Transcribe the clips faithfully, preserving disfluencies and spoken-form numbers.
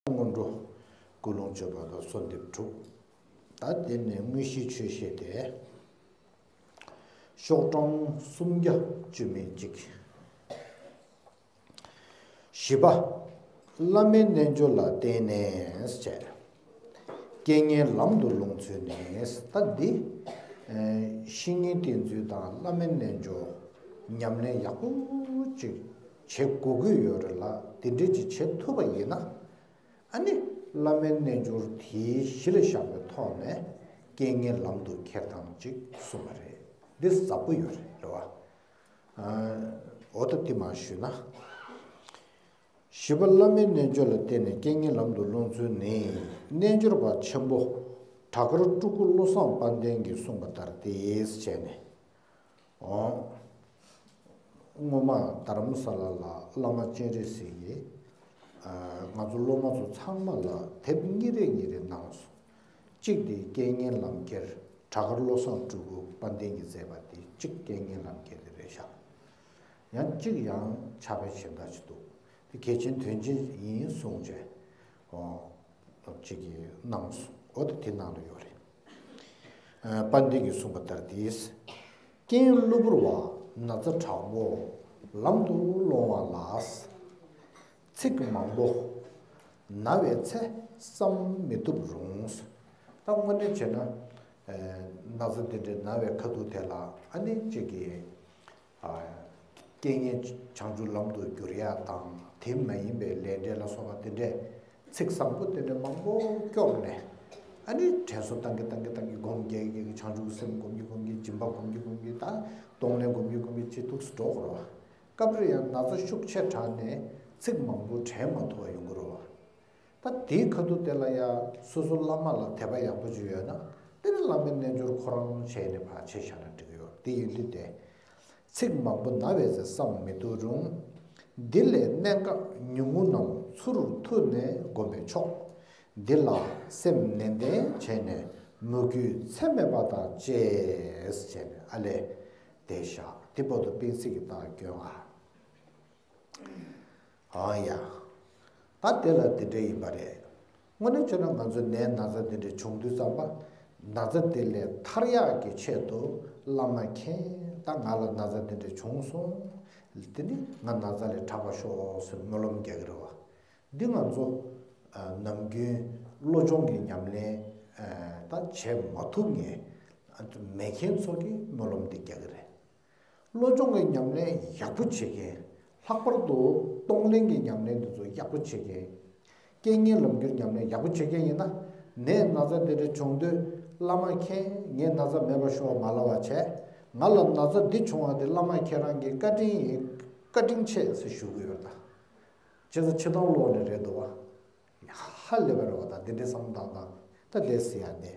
སྔོན་འགྲོ་ཀུན་སློང་བཅུ་པ་དང་གསོལ་འདེབས་དྲུག་ད་དེ་ནས་དངོས་གཞིའི་ཆོས་བཤད་དེ། ཤོག་གྲངས་སུམ་བརྒྱ་བཅུ་མེད་གཅིག་བཞི་པ། བླ་མའི་རྣལ་འབྱོར་ལ་བརྟེན་ནས་བྱས། རྐྱེན་ངན་ལམ་དུ་ལྷུང་ཚུལ་ནི། ད་འདི། ཨེ། བཤེས་གཉེན་བསྟེན་ཚུལ་དང་བླ་མའི་རྣལ་འབྱོར་ཉམས་ལེན་ཡག་པོ་ཅིག་བྱེད་དགོས་ཀྱི་ཡོད་རེད་ལ། དེ་འདྲས་ཅིག་བྱེད་ཐུབ་པ་ཡིན་ན། ཨ་ནི་བླ་མའི་རྣལ་འབྱོར་དེའི་གཞི་ལ་བཞག་པའི་ཐོག་ནས་རྐྱེན་ངན་ལམ་དུ་ཁྱེར་སྟངས་ཅིག་གསུངས་པ་རེད། འདི་ཟབ་པོ་ཡོད་རེད། རེད་བ། ཨ། འོ་ད་དེ་མ་ཞུས་ན། བཞི་པ། བླ་མའི་རྣལ་འབྱོར་ལ་བརྟེན་ནས་རྐྱེན་ངན་ལམ་དུ་ལྷུང་ཚུལ་ནི། རྣལ་འབྱོར་པ་ཆེན་པོ་བྲག་དཀར་སྤྲུལ་སྐུ་བློ་བཟང་དཔལ་ལྡན་གྱིས་གསུངས་པ་ལྟར་ཏེ་བྱས་ནས། འོ། སྔོན་མ་རྡ་རམ་ས་ལ་ལ་བླ་མ་སྤྱན་རས་གཟིགས་ཀྱིས། ཨ། ང་ཚོ་སློབ་མ་ཚོ་ཚང་མ་ལ་དེབ་གཉིས་རེ་གཉིས་རེ་གནང་སོང་། གཅིག་དེ་རྐྱེན་ངན་ལམ་ཁྱེར་བྲག་དཀར་བློ་བཟང་སྤྲུལ་སྐུ་དཔལ་ལྡན་གྱིས་མཛད་པ་དེ་གཅིག་རྐྱེན་ངན་ལམ་ཁྱེར་དེ་རེད་ཤག་ཡང་གཅིག་ཡང་ཕྱག་དཔེ་གཞན་དག་ཅིག་འདུག་དེ་གལ་ཆེན་དོན་ཆེན་ཡིན་གསུངས་བྱས། ཨོ། གཅིག་གིས་གནང་སོང་། ཨོ་དེ་དེ་ནང་ལ་ཡོད་རེད། ཨ། དཔལ་ལྡན་གྱིས་གསུངས་པ་ལྟར་ཏེ། རྐྱེན་གློ་བུར་བ་ན་ཚ་དྲག་པོ་ལམ་དུ་སློང་བ་ལ། ཚིག་མང་པོ་ན་བའི་ཚེ་བསམ་མི་བཏུབ་རུང་། ད་དངོས་གནས་བྱས་ན། ཨ། ན་ཚ་འདི་འདྲའི་ན་བའི་ཁ་ཐུག་དེ་ལ་ཨ་ནི་གཅིག་གིས། ཨ། རྐྱེན་ངན་བྱང་ཆུབ་ལམ་དུ་བསྒྱུར་ཡ་དང་དེ་མ་ཡིན་པའི་ལས་འབྲས་ལ་སོགས་པ་དེ་འདྲས་ཚིག་བཟང་པོ་དེ་འདྲས་མང་པོ་སྐྱོར་ནས། ཨ་ནི་དྲན་གསོ་བཏང་གི་བཏང་གི་བཏང་གི་སྒོམ་རྒྱག་གི་བྱང་ཆུབ་སེམས་སྒོམ་གི་སྒོམ་གི་སྦྱིན་པ་སྒོམ་གི་སྒོམ་གི་ད་གཏོང་ལེན་སྒོམ་གི་སྒོམ་གི་ཅི་ཐུགས་སུ་འགྲོ་དགོས་རེད་བ། སྐབས་རེ་ཡང་ན་ཚ་ཤུགས་ཆེ་དྲགས་ནས་ཚིག་མང་པོ་དྲན་མ་ཐུབ་པ་ཡོང་གི་རེད་བ། ད་དེའི་ཁ་ཐུག་དེ་ལ་ཡང་སོ་སོ་བླ་མ་ལ་དད་པ་ཡག་པོ་ཅིག་ཡོད་ན་དེ་ནི་བླ་མའི་རྣལ་འབྱོར་ཁོ་རང་བྱས་ནས་ཕར་བྱས་བཞག་ན་འགྲིག་གི་ཡོད། དེ་ཡིན་དུས་དེ། ཚིག་མང་པོ་ན་བས་ཟེར་བསམ་མི་བཏུབ་རུང་། འདི་ལས་གནད་འགག་ཉུང་ངུ་རྣམས་ཚུར་ཐུག་ནས་བསྒོམས་པས་ཆོག་འདི་ལ་སེམས་ནན་ཏན་བྱས་ནས་མོས་གུས་ཚད་མེད་པ་དང་བཅས་བྱས་ནས་ཨ་ལས་བསྡད་བཞག་དེ་བར་དུ་སྤེན་སྲིད་ཀྱི་རྟགས་སྐྱོན་ཨ། ཨང་ཡ། ད་དེ་ལ་དེ་འདྲ་ཡིན་པ་རེད། དངོས་གནས་བྱས་ན་ང་ཚོ་ནད་ན་ཚ་དེ་འདྲ་བྱུང་དུས་ཙམ་པ། ན་ཚ་དེ་ལས་ཐར་ཡག་གི་ཆེད་དུ་བླ་མ་མཁྱེན། ད་ང་ལ་ན་ཚ་དེ་འདྲ་བྱུང་སོང་། དེ་ནི་ང་ན་ཚ་ལས་དྲག་པ་ཤོག་ཟེར་སྨོན་ལམ་རྒྱག་གི་རེད་བ། འདི་ང་ཚོ། ཨ། ནམ་རྒྱུན་བློ་སྦྱོང་གི་ཉམས་ལེན། ཨ། ད་བྱེད་མ་ཐུབ་མཁན། ཨ། མེད་མཁན་ཚོ་གིས་སྨོན་ལམ་འདི་རྒྱག་གི་རེད། བློ་སྦྱོང་གི་ཉམས་ལེན་ཡག་པོ་བྱེད་མཁན། ལྷག་པར་དུ་གཏོང་ལེན་གྱི་ཉམས་ལེན་འདི་ཚོ་ཡག་པོ་བྱེད་མཁན། རྐྱེན་ངན་ལམ་འགྱུར་ཉམས་ལེན་ཡག་པོ་བྱེད་མཁན་ཡིན་ན། ནད་ན་ཚ་དེ་འདྲ་བྱུང་དུས་བླ་མ་མཁྱེན། ངས་ན་ཚ་མེད་པ་ཤོག་མ་ལབ་པ་བྱས། ང་ལ་ན་ཚ་འདི་བྱུང་བ་དེ་བླ་མ་ཁྱེད་རང་གི་བཀའ་དྲིན་ཡིན། བཀའ་དྲིན་ཆེ་ཟེར་ཞུ་གི་ཡོད་ད། བྱས་ཙང་ཕྱི་ཐང་ལོག་ནས་རེད་འདུག་བ། ཧ་ལས་པ་རེད་བ། ད་འདི་འདྲའི་བསམ་བློ་བཏང་སྟངས་ད་འདྲས་ཟེར་ཡ་ནས།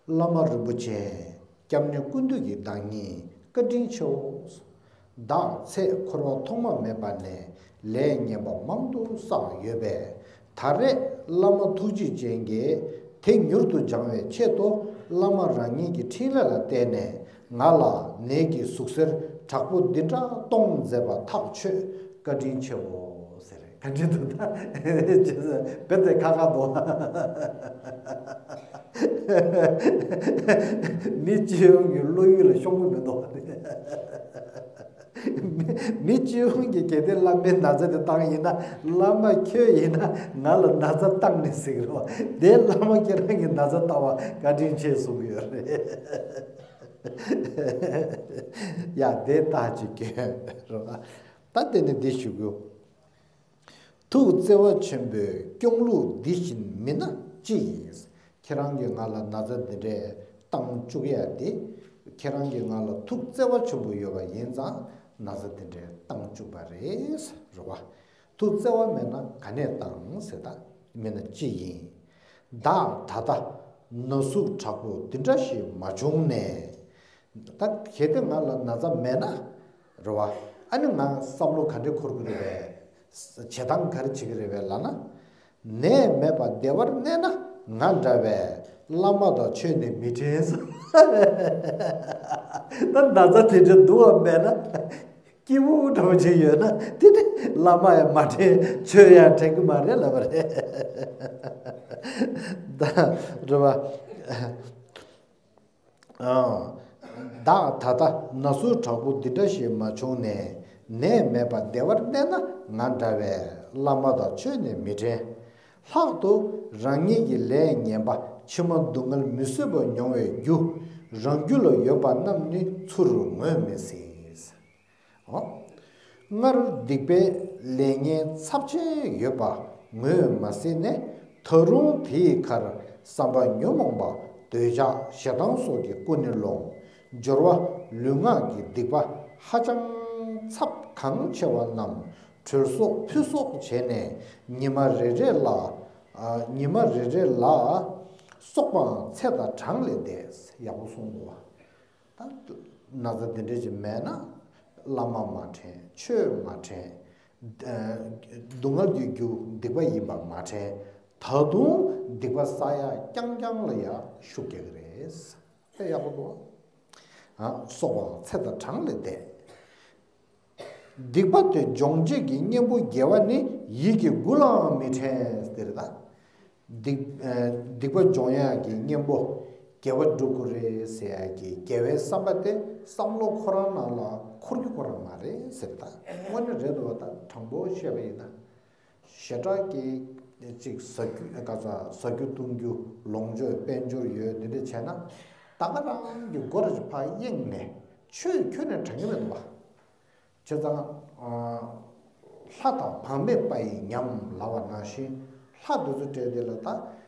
བླ་མ་རིན་པོ་ཆེ་སྐྱབས་གནས་ཀུན་འདུས་ཀྱི་བདག་ཉིད་བཀའ་དྲིན་ཆེའོ། བདག་ཚེ་འཁོར་བ་ཐོག་མ་མེད་པ་ནས་ལས་ངན་པ་མང་དུ་བསགས་ཡོད་པས། ད་རེས་བླ་མ་ཐུགས་རྗེ་ཅན་གྱིས་དེ་མྱུར་དུ་སྦྱང་བའི་ཆེད་དུ་བླ་མ་རང་ཉིད་ཀྱི་འཕྲིན་ལས་ལ་བརྟེན་ནས་ང་ལ་ནད་ཀྱི་ཟུག་གཟེར་དྲག་པོ་འདི་འདྲ་གཏོང་མཛད་པ་ཐག་ཆོད། བཀའ་དྲིན་ཆེའོ་ཟེར། ག་འདྲ་འདུག་ད། རྦད་དེ་ཁ་ཁ་འདུག་མི་སྤྱི་ཡོངས་ཀྱི་བློ་ཡུལ་ལ་ཤོང་གི་མི་འདུག་མི་སྤྱི་ཡོངས་ཀྱི་གལ་ཏེ་བླ་མའི་ན་ཚ་དེ་བཏང་ཡིན་ན། བླ་མ་ཁྱོད་ཡིན་ན་ང་ལ་ན་ཚ་བཏང་ནས་ཟེར་གི་རེད་བ། དེ་བླ་མ་ཁྱེད་རང་གི་ན་ཚ་བཏང་བ་བཀའ་དྲིན་ཆེ་གསུང་གི་ཡོད་རེད། ཡ་དེ་རྟགས་ཅིག་སྐྱོན་རེད་བ། ད་དེ་ནས་འདི་ཞུ་གི་ཡོད། ཐུགས་བརྩེ་བ་ཆེན་པོས་སྐྱོང་ལུགས་འདི་བཞིན་མིན་ན་ཅི་ཡིན། ཁྱེད་རང་གིས་ང་ལ་ན་ཚ་འདི་འདྲས་བཏང་བཅུག་ཡ་དེ། ཁྱེད་རང་གིས་ང་ལ་ཐུགས་བརྩེ་བ་ཆེན་པོ་ཡོད་པ་ཡིན་ཙང་ན་ཚ་འདི་འདྲས་བཏང་བཅུག་པ་རེད། རེད་བ། ཐུགས་བརྩེ་བ་མེད་ན་ག་ནས་བཏང་ཟེར། ད་མིན་ན་ཅི་ཡིན། བདག་ད་ལྟ་ན་ཟུག་དྲག་པོ་འདི་འདྲ་ཞིག་མ་བྱུང་ནས། ད་གལ་ཏེ་ང་ལ་ན་ཚ་མེད་ན། རེད་བ། ཨ་ནི་ང་བསམ་བློ་ག་འདྲས་འཁོར་གི་རེད་པས། བྱེད་སྟངས་ག་རེ་བྱེད་ཀྱི་རེད་པས་ལབ་ན། ནད་མེད་པར་བདེ་བར་གནས་ན་ང་འདྲ་བའི་བླ་མ་དང་ཆོས་ནི་མི་འཕྲད་ཟེར། ད་ན་ཚ་དེ་འདྲ་འདུག་བ་མེད་ན། སྐྱིད་པོ་འདྲ་བོ་ཅིག་ཡོད་ན་དེ་ནི་བླ་མ་ཡང་མ་དྲན། ཆོས་ཡང་དྲན་གི་མ་རེད་ལབ་པ་རེད། ད་རེད་པ། ཨ། བདག་ད་ལྟ་ན་ཟུག་དྲག་པོ་འདི་འདྲ་ཞིག་མ་བྱུང་ནས། ནད་མེད་པར་བདེ་བར་གནས་ན་ང་འདྲ་བས་བླ་མ་དང་ཆོས་ནི་མི་དྲན། ལྷག་ཏུ་རང་ཉིད་ཀྱི་ལས་ངན་པ་ཕྱི་མ་སྡུག་བསྔལ་མི་བཟོད་པ་མྱོང་བའི་རྒྱུ་རང་རྒྱུད་ལ་ཡོད་པ་རྣམས་ནི་ཚུར་ངོས་མི་ཟིན། འོ། སྔར་སྡིག་པའི་ལས་ངན་ཚབས་ཆེན་ཡོད་པ་ངོས་མ་ཟིན་ནས། ད་རུང་དེའི་ཁར་བསམ་པ་ཉོན་མོངས་པ། འདོད་ཆགས་ཞེ་སྡང་སོགས་ཀྱིས་ཀུན་ནས་སློང་། སྦྱོར་བ་ལུས་ངག་གི་སྡིག་པ་ཧ་ཅང་ཚབས་གང་ཆེ་བ་རྣམས་གྲོལ་གསོག་ཕུད་གསོག་བྱས་ནས། ཉི་མ་རེ་རེ་ལ། ཨ། ཉི་མ་རེ་རེ་ལ་སོགས་པའང་ཚེ་དང་གྲངས་ལས་འདས། ཡག་པོ་གསུངས་འདུག་བ། ད་ན་ཚ་འདི་འདྲ་ཅིག་མེད་ན་བླ་མ་མ་དྲན། ཆོས་མ་དྲན། ཨ། སྡུག་བསྔལ་གྱི་རྒྱུ་སྡིག་པ་ཡིན་པ་མ་དྲན། ད་དུང་སྡིག་པ་བསགས་ཡ་རྐྱང་རྐྱང་ལ་ཡ་ཤུགས་རྒྱག་གི་རེད། དཔེ་ཡག་པོ་འདུག་ཨ། སོགས་པའང་ཚེ་དང་གྲངས་ལས་འདས། སྡིག་པ་དེ་སྦྱོང་བྱེད་ཀྱི་གཉེན་པོ་དགེ་བ་ནི། ཡིད་ཀྱི་དགུ་ལའང་མི་དྲན་ཟེར་ད། སྡིག་ཨ། སྡིག་པ་སྦྱོང་ཡག་གི་གཉེན་པོ་དགེ་བ་སྒྲུབ་དགོས་རེད་ཟེར་ཡག་གི་དགེ་བའི་བསམ་པ་དེ་བསམ་བློ་ཁོ་རང་ནང་ལ་འཁོར་རྒྱུ་ཁོ་རང་མ་རེད་ཟེར་ད། དངོས་གནས་རེད་འདུག་བ། ད་དྲང་པོ་བཤད་པ་ཡིན་ན། ཞེ་དྲག་གི་ཅིག་ཟ་རྒྱུ། ག་ཚ། ཟ་རྒྱུ་བཏུང་རྒྱུ། ལོངས་སྤྱོད་དཔལ་འབྱོར་ཡོད། འདི་འདྲ་བྱས་ན། ད་ག་རང་གི་སྒོ་རུ་ཕར་གཡེང་ནས་ཆོས་ཁྱོན་ནས་དྲན་གྱི་མི་འདུག་བ། བྱས་ཙང་། ཨ། ལྷ་དང་བག་མེད་པ་ཡི་ཉམས་ལབ་པ་ནང་བཞིན། ལྷ་འདི་ཚོ་གྲས་དེ་ལ་ད་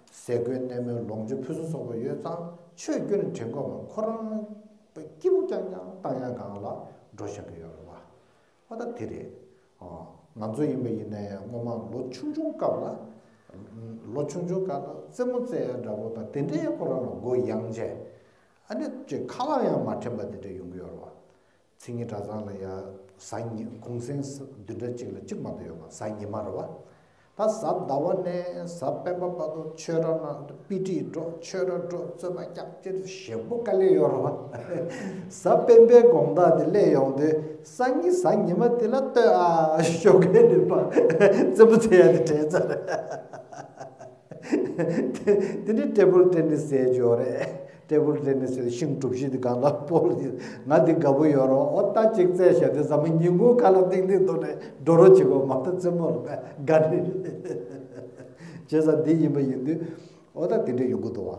ཟས་གོས་གནས་མལ་ལོངས་སྤྱོད་ཕུན་སུམ་ཚོགས་པ་ཡོད་ཙང་ཆོས་ཁྱོན་ནས་དྲན་དགོས་པ། ཁོ་རང་སྐྱིད་པོ་རྐྱང་རྐྱང་བཏང་ཡག་སྒང་ལ་འགྲོ་བཞག་གི་ཡོད་རེད་བ། ཨོ་ད་དེ་རེད། ཨོ། ང་ཚོ་ཡིན་པ་ཡིན་ན་ཡང་སྔོན་མ་ལོ་ཆུང་ཆུང་སྐབས་ལ། ལོ་ཆུང་ཆུང་སྐབས་ལ་རྩེད་མོ་རྩེ་ཡ་འདྲ་པོ་དང་དེ་འདྲའི་ཁོ་རང་ལ་མགོ་ཡངས་བྱས། ཨ་ནི་ཅིག་ཁ་ལག་ཡང་མ་དྲན་པ་དེ་འདྲ་ཡོང་གི་ཡོད་རེད་བ། མཚན་ཉིད་གྲྭ་ཚང་ལ་ཡ་གཟའ་ཉི། གུང་སེང་བདུན་ཕྲག་གཅིག་ལ་གཅིག་མ་གཏོགས་ཡོད་མ། གཟའ་ཉི་མ་རེད་བ། ད་གཟའ་ཟླ་བ་ནས་གཟའ་སྤེན་པ་བར་དུ་ཆོས་ར་ན་དཔེ་ཁྲིད་འགྲོ། ཆོས་ར་འགྲོ། རྩོད་པ་རྒྱག་ཅེས་ཞེ་པོ་དཀའ་ལས་ཡོད་རེད་བ། གཟའ་སྤེན་པའི་དགོང་དག་དེ་སླེབས་ཡོང་དུས་སང་ཉིན་གཟའ་ཉི་མ་དེ་ལ་ལྟོས་ཨ་ཞོགས་ཀས་ནི་པ་རྩེད་མོ་རྩེ་ཡ་དེ་དྲན་ཚར། དེ་ནི་ཊེ་བལ་ཊེ་ནི་སི་ཟེར་ཡོད་རེད། ཊེ་བལ་ཊེ་ནི་སི་ཟེར་ཤིང་གྲུ་བཞི་དེ་སྒང་ལ་སྤོལ་ཏེ། ང་དེ་དགའ་པོ་ཡོད་རེད། ཨོ་ད་ཅིག་རྩེས་བཞག་དུས་ཙམ་པ་ཉིན་གུང་ཁ་ལག་བཏིང་བཏིང་འདུག་ནས་འགྲོ་རོགས་བྱེད་དགོས། མ་གཏོགས་རྩེད་མོ་ལ་དགའ་ནི་རེད། བྱས་ཙང་འདི་ཡིན་པ་ཡིན་དུས་ཨོ་ད་དེ་འདྲ་ཡོང་གི་འདུག་བ།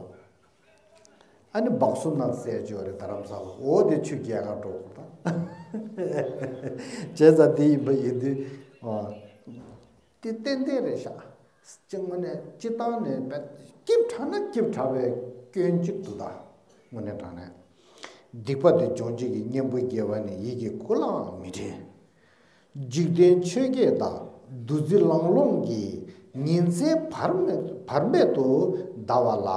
ཨ་ནི་སྦག་སུ་ནག་ཟེར་ཅིག་ཡོད་རེད། རྡ་རམ་ས་ལ། འོ་དེ་ཆུ་རྒྱག་ག་འགྲོ་དགོས་ད། བྱས་ཙང་འདི་ཡིན་པ་ཡིན་དུས་ཨོ། དེ་ཏན་ཏན་རེད་ཤག་ཅིག་དངོས་གནས་སྤྱི་བཏང་ནས་བས་སྐྱིད་དྲགས་ན་སྐྱིད་དྲགས་པའི་སྐྱོན་གཅིག་འདུག་ད། དངོས་གནས་དྲང་གནས། སྡིག་པ་དེ་སྦྱོང་བྱེད་ཀྱི་གཉེན་པོ་དགེ་བ་ནི། ཡིད་ཀྱི་དགུ་ལའང་མི་དྲན། འཇིག་རྟེན་ཆོས་བརྒྱད་དང་བདུད་རྩི་ལང་ལོང་གིས། ཉིན་མཚན་བར་མེད་བར་མེད་དུ་འདའ་བ་ལ།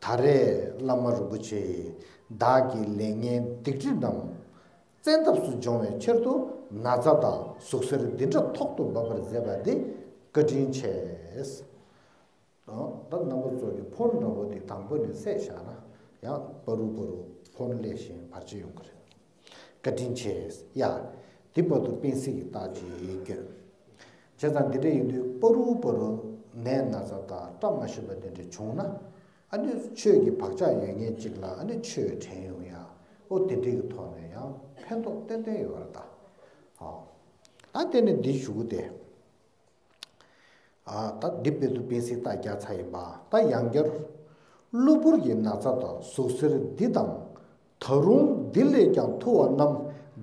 ད་རེས་བླ་མ་རིན་པོ་ཆེ། བདག་གི་ལས་ངན་སྡིག་སྒྲིབ་རྣམས། བཙན་ཐབས་སུ་སྦྱོང་བའི་ཕྱིར་དུ་ན་ཚ་དང་ཟུག་གཟེར་འདི་འདྲ་ཐོག་ཏུ་འབབ་པར་མཛད་པ་འདི་བཀའ་དྲིན་ཆེ། ད་རྣམ་པ་ཚོ་གི་ཕོན་འདྲ་པོ་འདི་དང་པོ་ནས་བསྲེས་བཞག་ན་ཡང་པ་རུ་པ་རུ་ཕོན་སླེབས་ཤིང་བར་ཆད་ཡོང་གི་རེད། བཀའ་དྲིན་ཆེ། ཡ། འདི་བར་དུ་སྤེན་སྲིད་ཀྱི་རྟགས་ཅིག་བསྐྱོན། བྱས་ཙང་འདི་འདྲ་ཡིན་དུས་པ་རུ་པ་རུ་ནད་ན་ཚ་དང་བཀྲ་མ་ཤིས་པ་འདི་འདྲ་བྱུང་ན། ཨ་ནི་ཆོས་ཀྱི་བག་ཆགས་ཡོད་མཁན་ཅིག་ལ་ཨ་ནི་ཆོས་དྲན་ཡོང་ཡ། ཨོ་དེ་འདྲའི་གི་ཐོག་ནས་ཡང་ཕན་ཐོགས་ཏན་ཏན་ཡོད་རེད་ད། ཨ། ད་དེ་ནས་འདི་ཞུ་གི་དེ། ཨ། ད་འདི་དཔེ་དུ་སྤེན་སྲིད་རྟགས་བརྒྱབ་ཚར་ཡིན་པ། ད་ཡང་བསྐྱར། གློ་བུར་གྱི་ན་ཚ་དང་ཟུག་གཟེར་འདི་དང་། ད་རུང་འདི་ལས་ཀྱང་ཐུ་བ་རྣམས་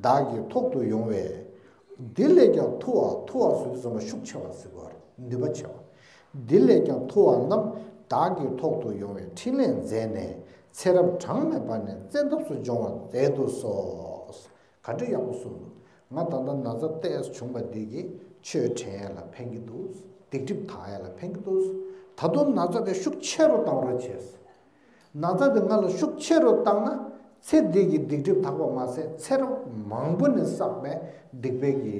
བདག་གི་ཐོག་ཏུ་ཡོང་བས། འདི་ལས་ཀྱང་ཐུ་བ། ཐུ་བ་ཟེར་དུས་ཙམ་པ་ཤུགས་ཆེ་བ་ཟེར་བ་རེད། ནུས་པ་ཆེ་བ། འདི་ལས་ཀྱང་ཐུ་བ་རྣམས་བདག་གི་ཐོག་ཏུ་ཡོང་བའི་ཕྲིན་ལས་མཛད་ནས་ཚེ་རབས་གྲངས་མེད་པ་ནས་བཙན་ཐབས་སུ་སྦྱོང་བར་མཛད་དུ་གསོལ། ག་འདྲ་ཡག་པོ་གསུངས་འདུག་ང་ད་ལྟ་ན་ཚ་ཏོག་ཙམ་བྱུང་བ་འདི་གིས་ཆོས་དྲན་ཡ་ལ་ཕན་གྱི་འདུག་སྡིག་སྒྲིབ་དག་ཡ་ལ་ཕན་གྱི་འདུག་ད་དུང་ན་ཚ་དེ་ཤུགས་ཆེ་རུ་བཏང་རོགས་བྱས། ན་ཚ་དེ་ང་ལ་ཤུགས་ཆེ་རུ་བཏང་ན་ཚེ་འདི་གི་སྡིག་སྒྲིབ་དག་པ་མ་ཟད་ཚེ་རབས་མང་པོ་ནས་བསགས་པའི་སྡིག་པའི་གི་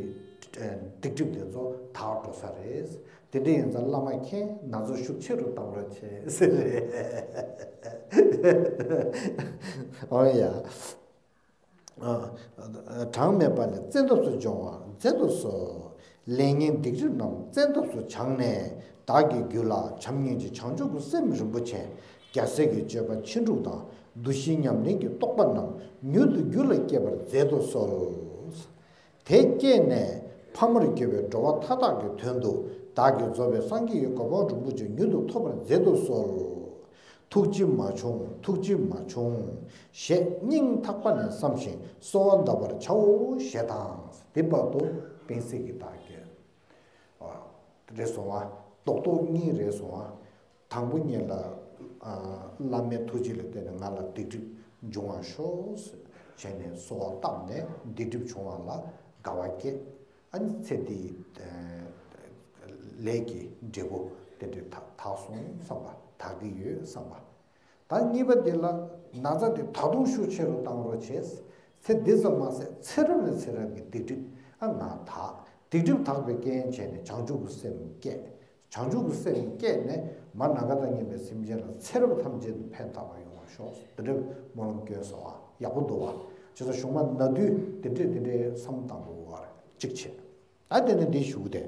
སྡིག་སྒྲིབ་དེ་ཚོ་དག་འགྲོ་ས་རེད། དེ་འདྲ་ཡིན་ཙང་བླ་མ་མཁྱེན། ན་ཚ་ཤུགས་ཆེ་རུ་བཏང་རོགས་བྱས་ཟེར་རེད། ཨོ་ཡ། གྲངས་མེད་པ་ལས་བཙན་ཐབས་སུ་སྦྱོང་བ་མཛད་དུ་གསོལ། ལས་ངན་སྡིག་སྒྲིབ་རྣམས་བཙན་ཐབས་སུ་སྦྱངས་ནས། བདག་གི་རྒྱུད་ལ་བྱམས་སྙིང་རྗེ་བྱང་ཆུབ་ཀྱི་སེམས་རིན་པོ་ཆེ། རྒྱལ་སྲས་ཀྱི་སྤྱོད་པ་ཕྱིན་དྲུག་དང་། འདུ་ཤེས་ཉམས་ལེན་གྱི་རྟོགས་པ་རྣམས་མྱུར་དུ་རྒྱུད་ལ་སྐྱེ་བར་མཛད་དུ་གསོལ། དེ་སྐྱེས་ནས་ཕ་མར་གྱུར་པའི་འགྲོ་བ་མཐའ་དག་གི་དོན་དུ་བདག་གིས་རྫོགས་པའི་སངས་རྒྱས་ཀྱི་གོ་འཕང་རིན་པོ་ཆེ་མྱུར་དུ་ཐོབ་པར་མཛད་དུ་གསོལ། ཐུགས་རྗེ་མ་ཆུང་། ཐུགས་རྗེ་མ་ཆུང་། ཞེས་སྙིང་ཐག་པ་ནས་བསམ་ཞིང་གསོལ་བ་གདབ་པར་བྱའོ་ཞེས་དང་། དེ་བར་དུ་བེང་སེ་གི་བདག་བསྐྱེད་རེད་སོང་བ། རྡོག་རྡོག་གཉིས་རེད་སོང་བ། དང་པོ་ཉིད་ལ་བླ་མའི་ཐུགས་རྗེ་ལ་བརྟེན་ནས་ང་ལ་སྡིག་སྒྲིབ་འབྱུང་བར་ཤོག་ཟེར་བྱས་ནས་གསོལ་བ་བཏབ་ནས་སྡིག་སྒྲིབ་བྱུང་བ་ལ་དགའ་བ་སྐྱེས། ཨ་ནི་ཚེ་འདིའི་ལས་ཀྱི་འབྲས་བུ་དེ་འདྲའི་དག་དག་སོང་བསམ་པ། དག་གི་ཡོད་བསམ་པ། ད་གཉིས་པ་དེ་ལ་ན་ཚ་དེ་ད་དུང་ཤུགས་ཆེ་རུ་བཏང་རོགས་བྱས། ཚེ་འདི་ཙམ་མ་ཟད་ཚེ་རབས་ནས་ཚེ་རབས་ཀྱི་སྡིག་སྒྲིབ་ཨ་ང་དག་སྡིག་སྒྲིབ་དག་པའི་རྐྱེན་བྱས་ནས་བྱང་ཆུབ་ཀྱི་སེམས་སྐྱེས། བྱང་ཆུབ་ཀྱི་སེམས་སྐྱེས་ནས་མ་ནམ་མཁའ་དང་མཉམ་པའི་སེམས་ཅན་ལ་ཚེ་རབས་ཐམས་ཅད་དུ་ཕན་བཏགས་པ་ཡོང་བར་ཤོག་དེ་འདྲའི་སྨོན་ལམ་སྐྱོན་སོང་བ་ཡག་པོ་འདུག་བ། བྱས་ཙང་གཞུང་མ་ན་དུས་དེ་འདྲས་དེ་འདྲས་བསམ་བཏང་དགོས་པ་གཅིག་བྱས། ད་དེ་ནས་འདི་ཞུ་དེ།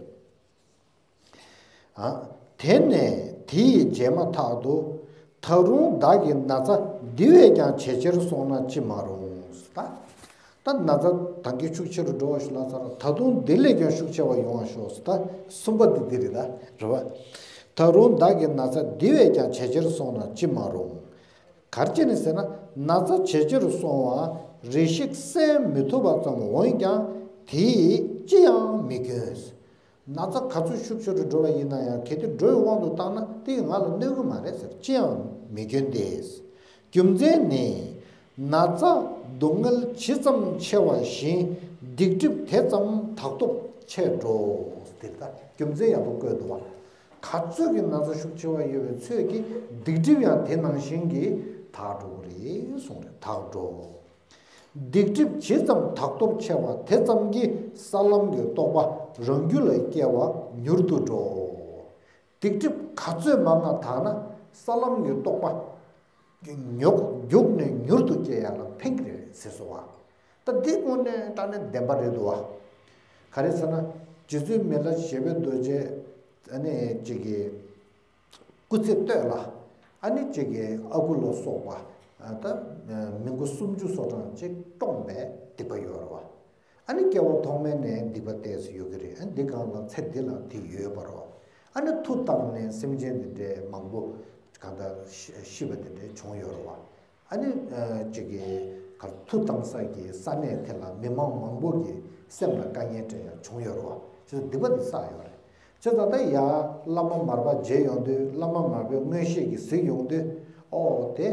ཨ། དེ་ནས་དེ་ཡི་རྗེས་མ་ཐག་ཏུ། ད་རུང་བདག་གི་ན་ཚ་འདི་བས་ཀྱང་ཇེ་ཆེར་སོང་ན་ཅི་མ་རུང་། ད། ད་ན་ཚ་ད་གིན་ཤུགས་ཆེ་རུ་འགྲོ་བ་ཞིག་ལ་ཚར། ད་དུང་འདི་ལས་ཀྱང་ཤུགས་ཆེ་བ་ཡོང་བ་ཤོག་ད་གསུམ་པ་འདི་འདི་རེད་ད། རེད་བ། ད་རུང་བདག་གི་ན་ཚ་འདི་བས་ཀྱང་ཇེ་ཆེར་སོང་ན་ཅི་མ་རུང་། ག་རེ་བྱས་ནས་ཟེར་ན། ན་ཚ་ཇེ་ཆེར་སོང་བ་རེ་ཞིག་གསན་མི་ཐུབ་པ་ཙམ། འོན་ཀྱང་དེས་ཅི་ཡང་མི་གྱོན། ན་ཚ་ག་ཚོད་ཤུགས་ཆེ་རུ་འགྲོ་བ་ཡིན་ན་ཡང་། གལ་ཏེ་འགྲོ་བའི་དབང་དུ་བཏང་ན་དེ་ཡིས་ང་ལ་གནོད་ཀྱི་མ་རེད་ཟེར། ཅི་ཡང་མི་སྐྱོན་ཏེ། རྒྱུ་མཚན་ནི། ན་ཚ་སྡུག་བསྔལ་ཇི་ཙམ་ཆེ་བ་བཞིན་སྡིག་སྒྲིབ་དེ་ཙམ་དག་སྟོབས་ཆེ་འགྲོ། དེ་ལྟར་རྒྱུ་མཚན་ཡག་པོ་བཀོད་འདུག་བ། ག་ཚོད་ཀྱི་ན་ཚ་ཤུགས་ཆེ་བ་ཡོད་པའི་ཚོད་ཀྱིས་སྡིག་སྒྲིབ་ཡང་དེ་ནང་བཞིན་གྱིས་དག་འགྲོ་གི་རེད་གསུངས་རེད། དག་འགྲོ། སྡིག་སྒྲིབ་ཇི་ཙམ་དག་སྟོབས་ཆེ་བ་དེ་ཙམ་གྱིས་ས་ལམ་གྱི་རྟོགས་པ་རང་རྒྱུད་ལ་སྐྱེ་བ་མྱུར་དུ་འགྲོ། སྡིག་སྒྲིབ་ག་ཚོད་མང་ང་དག་ན་ས་ལམ་གྱི་རྟོགས་པ་མྱུར་མྱུར་ནས་མྱུར་དུ་སྐྱེ་ཡ་ལ་ཕན་གྱི་རེད་ཟེར་སོང་བ། ད་འདི་དངོས་གནས་དྲང་གནས་བདེན་པ་རེད་འདུག་བ། ག་རེ་ཟེར་ན། རྗེ་བཙུན་མི་ལ་བཞད་པའི་རྡོ་རྗེ་ཨ་ནི་ཅིག་གི་སྐུ་ཚེ་སྟོད་ལ། ཨ་ནི་གཅིག་གི་ཨ་ཁུ་ལ་སོགས་པ། ད་མི་མགོ་སུམ་ཅུ་སོ་གྲངས་ཅིག་བཀྲོངས་པའི་སྡིག་པ་ཡོད་རེད་བ། ཨ་ནི་སྐྱེ་བ་ཐོག་མའི་ནས་སྡིག་པ་ཏོག་ཙམ་ཡོད་ཀྱི་རེད། ཨ་ནི་འདི་སྒང་ལ་ཚེ་འདི་ལ་དེ་ཡོད་པ་རེད་བ། ཨ་ནི་མཐུ་བཏང་ནས་སེམས་ཅན་འདི་འདྲའི་མང་པོ་གང་ལྟར་ཤི་ཤི་བ་འདི་འདྲའི་བྱུང་ཡོད་རེད་བ། ཨ་ནི་ཅིག་གི་གར་མཐུ་བཏང་ས་གི་ས་གནས་དེ་ལ་མི་མང་མང་པོ་གི་སེམས་ལ་དཀའ་ངལ་སྤྲད་ཡ་བྱུང་ཡོད་རེད་བ། ཅིག་སྡིག་པ་འདི་བསགས་ཡོད་རེད། བྱས་ཙང་ད་ཡ་བླ་མ་མར་པ་མཇལ་ཡོང་དུས། བླ་མ་མར་པའི་མངོན་ཤེས་ཀྱིས་གཟིགས་ཡོང་དུས། ཨོ་དེ་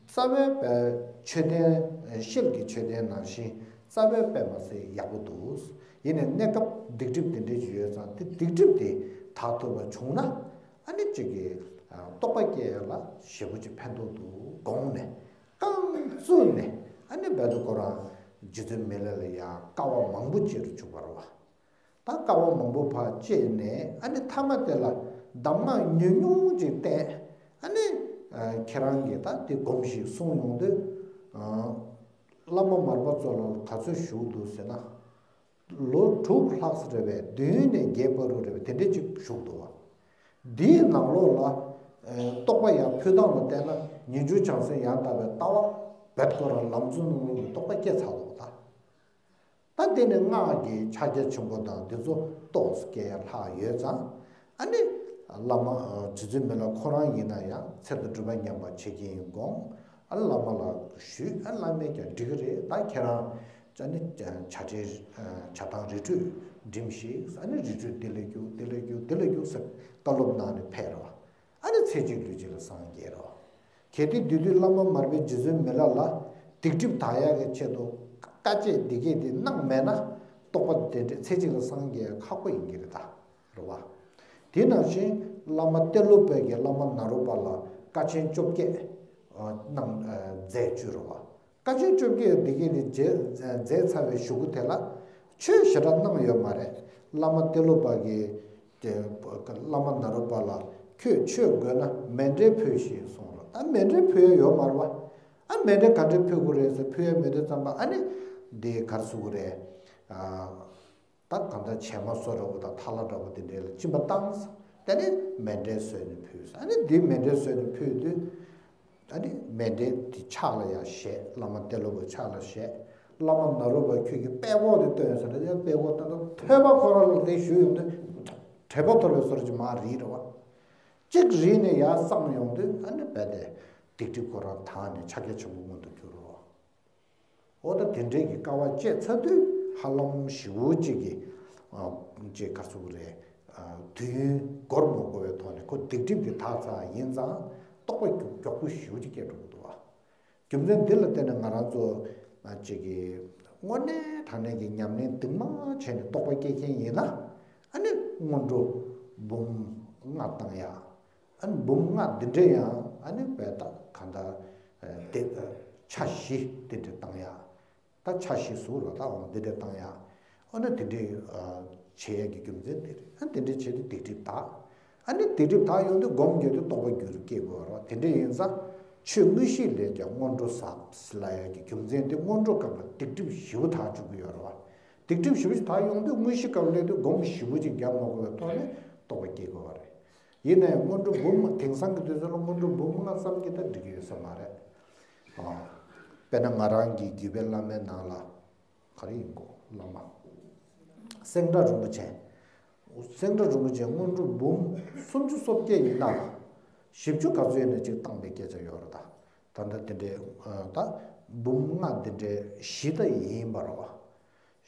རྩ་བའི་པའི་མཆོད་རྟེན། ཤེལ་གྱི་མཆོད་རྟེན་ནང་བཞིན་རྩ་བའི་པདྨ་ཟེར་ཡག་པོ་འདུག་ཡིན་ནའི་གནས་སྐབས་སྡིག་སྒྲིབ་དེ་འདྲ་ཞིག་ཡོད་ཙང་། དེ་སྡིག་སྒྲིབ་དེ་དག་ཐུབ་པ་བྱུང་ན། ཨ་ནི་གཅིག་གི་རྟོགས་པ་སྐྱེ་ཡ་ལ་ཞེ་པོ་ཅིག་ཕན་ཐོགས་འདུག་དགོངས་ནས། རྐང་བཙུགས་ནས་ཨ་ནི་རྦད་དེ་ཁོ་རང་རྗེ་བཙུན་མི་ལ་ལ་ཡ་དཀའ་བ་མང་པོ་སྤྱད་རུ་བཅུག་པ་རེད་བ། ད་དཀའ་བ་མང་པོ་ཕར་སྤྱད་ནས། ཨ་ནི་མཐའ་མ་དེ་ལ་གདམས་ངག་ཉུང་ཉུང་ཅིག་བསྟན། ཨ་ནི་ཁྱེད་རང་གིས་ད་དེ་སྒོམས་ཤིག་གསུངས་ཡོང་དུས། བླ་མ་མར་པ་ཚོ་ལ་ག་ཚོད་བཞུགས་འདུག་ཟེར་ན། ལོ་དྲུག་ལྷག་ཙམ་རེད་པས། བདུན་ནས་བརྒྱད་བར་དུ་རེད་པས། དེ་འདྲས་ཅིག་བཞུགས་འདུག་བ། འདིའི་ནང་ལོགས་ལ་རྟོགས་པ་ཡར་ཕུལ་སྟངས་ལ་བལྟས་ན། ཉིན་གུང་བྱང་སེམས་ཡང་དག་པའི་ལྟ་བ་རྦད་ཁོ་རང་ལམ་འཛོལ་ནང་ལོགས་ལ་རྟོགས་པ་སྐྱེ་ཚར་འདུག་ད། ད་དེ་ནི་སྔགས་ཀྱི་ཕྱག་རྒྱ་ཆེན་པོ་དང་འདི་ཚོ་ཏོག་ཙམ་སྐྱེ་ཡ་ལྷག་ཡོད་ཙང་། ཨ་ནི་བླ་མ་རྗེ་བཙུན་མི་ལ་ཁོ་རང་ཡིན་ན་ཡང་། ཚེ་དང་སྒྲུབ་པ་མཉམ་པ་བྱེད་ཀྱི་ཡིན་དགོངས། ཨ་ནི་བླ་མ་ལ་ཞུས། ཨ་ནི་བླ་མས་ཀྱང་འགྲིག་གི་རེད། ད་ཁྱེད་རང་ཨ་ནི་བྱ་བྲལ་བྱ་བཏང་རི་ཁྲོད་འགྲིམས་ཤིག་ཨ་ནི་རི་ཁྲོད་འདི་ལ་རྒྱུག་འདི་ལ་རྒྱུག་འདི་ལ་རྒྱུག་ཟེར་བཀའ་སློབ་གནང་ནས་ཕེབས་རོགས། ཨ་ནི་ཚེ་གཅིག་ལུས་གཅིག་ལ་སངས་རྒྱས་རོགས། གལ་ཏེ་དེ་དུས་བླ་མ་མར་པས་རྗེ་བཙུན་མི་ལ་ལ་སྡིག་སྒྲིབ་དག་ཡག་གི་ཆེད་དུ་བཀའ་བཅད་འདི་གས་དེ་གནང་མེད་ན། རྟོགས་པ་དེ་འདྲ་ཚེ་གཅིག་ལ་སངས་རྒྱས་ཁག་པོ་ཡིན་གྱི་རེད་ད། རེད་བ། དེ་ནང་བཞིན་བླ་མ་ཏེ་ལོ་པ་གིས་བླ་མ་ནཱ་རོ་པ་ལ་དཀའ་ཆེན་བཅོ་བརྒྱད་གནང་མཛད་བཅུག་རེད་བ། དཀའ་ཆེན་བཅོ་བརྒྱད་འདི་གས་དེ་མཛད་མཛད་ཚར་བའི་གཞུག་གུ་དེ་ལ་ཆོས་ཞེ་དྲག་གནང་ཡོད་མ་རེད། བླ་མ་ཏེ་ལོ་པ་གིས་དེ་བླ་མ་ནཱ་རོ་པ་ལ། ཁྱོད་ཆོས་དགོས་ན་མཎྜལ་ཕུལ་ཞེས་གསུངས་རོགས། ད་མཎྜལ་ཕུལ་ཡ་ཡོད་མ་རེད་བ། ཨ་མཎྜལ་ག་འདྲས་ཕུལ་དགོས་རེད་ཟེར། ཕུལ་ཡ་མེད་དུས་ཙམ་པ། ཨ་ནི་ འདི་ག་རེ་ཟེར་དགོས་རེད། ཨ། ད་གང་ལྟར་བྱེ་མ་བཟོ་འདྲ་པོ་དང་ཐལ་བ་འདྲ་པོ་དེ་འདྲ་ལ་སྦྱིན་པ་བཏང་། དེ་ནས་མཎྜལ་བཟོས་ནས་ཕུལ། ཨ་ནི་འདི་མཎྜལ་བཟོས་ནས་ཕུལ་དུས། ཨ་ནི་མཎྜལ་དེ་ཕྱག་ལ་ཡར་བཞེས། བླ་མ་ཏེ་ལོ་པའི་ཕྱག་ལ་བཞེས། བླ་མ་ནཱ་རོ་པ་ཁྱོད་ཀྱིས་དཔྲལ་ཁོག་དེ་སྟོན་ཟེར་ན། ཡང་དཔྲལ་ཁོག་སྟོན་ན་ཐོད་པ་ཁོ་རང་ལ་དེ་གཞུས་ཡོང་དུས། དྲེག་པ་འཐོར་བའི་བཟོ་འདྲ་ཅིག་མར་རིལ་རེད་པ། གཅིག་རིལ་ནས་ཡར་བསྲངས་ཡོང་དུས། ཨ་ནི་རྦད་དེ་སྡིག་སྒྲིབ་ཁོ་རང་དག་ནས་ཕྱག་རྒྱ་ཆེན་པོ་མངོན་དུ་གྱུར་རོ། འོ་ད་དེ་འདྲའི་གི་དཀའ་བ་སྤྱད་ཚར་དུས། ཧ་ལམ་ཞེ་པོ་ཅིག་གི་ཨ་ཅིག་ག་རེ་ཟེར་དགོས་རེད། ཨ། དུས་ཡུན་འགོར་མ་དགོས་པའི་ཐོག་ནས་ཁོ་སྡིག་སྒྲིབ་དེ་དག་ཚར་ཡིན་ཙང་། རྟོགས་པ་མགྱོགས་པོ་ཞེ་པོ་ཅིག་སྐྱེ་འགྲོ་གི་འདུག་བ། རྒྱུ་མཚན་འདི་ལ་བརྟེན་ནས་ང་རང་ཚོ་ཨ་ཅིག་གི་དངོས་གནས་དྲང་གནས་ཀྱི་ཉམས་ལེན་གཏིང་མ་བྱས་ནས་རྟོགས་པ་སྐྱེ་མཁན་ཡིན་ན། ཨ་ནི་སྔོན་འགྲོ་འབུམ་ལྔ་བཏང་ཡ། ཨ་ནི་འབུམ་ལྔ་འདི་འདྲའི་ཡང་ཨ་ནི་རྦད་དེ་གང་ལྟར་ཨ་དེ་ཨ་ཆ་བཞི་དེ་འདྲ་བཏང་ཡ། ད་ཆ་བཞི་ཟུར་ལ་ད་འོང་འདི་འདྲ་བཏང་ཡ། ཨ་ནི་དེ་འདྲའི་ཨ་བྱེད་ཡ་གི་རྒྱུ་མཚན་དེ་རེད། ཨ་དེ་འདྲ་བྱས་ཏེ་སྡིག་སྒྲིབ་དག། ཨ་ནི་སྡིག་སྒྲིབ་དག་ཡོང་དུས་སྒོམ་རྒྱག་དུས་རྟོགས་པ་རྒྱུད་ལ་སྐྱེ་དགོས་རེད། དེ་འདྲ་ཡིན་ཙང་ཆོས་དངོས་གཞི་ལས་ཀྱང་སྔོན་འགྲོ་ཟབ་ལབ་ཡ་གི་རྒྱུ་མཚན་དེ། སྔོན་འགྲོ་སྐབས་ལ་སྡིག་སྒྲིབ་ཞེ་པོ་དག་བཅུག་གི་ཡོད་རེད་བ། སྡིག་སྒྲིབ་ཞེ་པོ་ཞིག་དག་ཡོང་དུས་དངོས་གཞི་སྐབས་སླེབས་དུས་སྒོམ་ཞེ་པོ་ཅིག་རྒྱག་མ་དགོས་པའི་ཐོག་ནས་རྟོགས་པ་སྐྱེ་དགོས་པ་རེད། ཡིན་ནའི་སྔོན་འགྲོ་འབུམ། དེང་སང་གི་དུས་ཚོད་ལ་སྔོན་འགྲོ་འབུམ་ལྔ་ཙམ་གྱིས་ད་འགྲིག་གི་ཡོད་ས་མ་རེད། ཨ། དཔེར་ན་ང་རང་གི་བརྒྱུད་པའི་བླ་མའི་ནང་ལ་ག་རེ་ཡིན་གོ། བླ་མ་སེང་བྲག་རིན་པོ་ཆེ། སེང་བྲག་རིན་པོ་ཆེ་སྔོན་འགྲོ་འབུམ་སུམ་ཅུ་སོ་བརྒྱད་ཡིན་ན། བཞི་བཅུ་ག་ཚོད་ཡིན་ན་ཅིག་བཏང་པའི་སྐད་ཆ་ཡོད་རེད་ད། ད་ལྟ་དེ་འདྲའི་ཨ་ད་འབུམ་ལྔ་དེ་འདྲའི་བཞི་ད་ཡིན་པ་རེད་བ།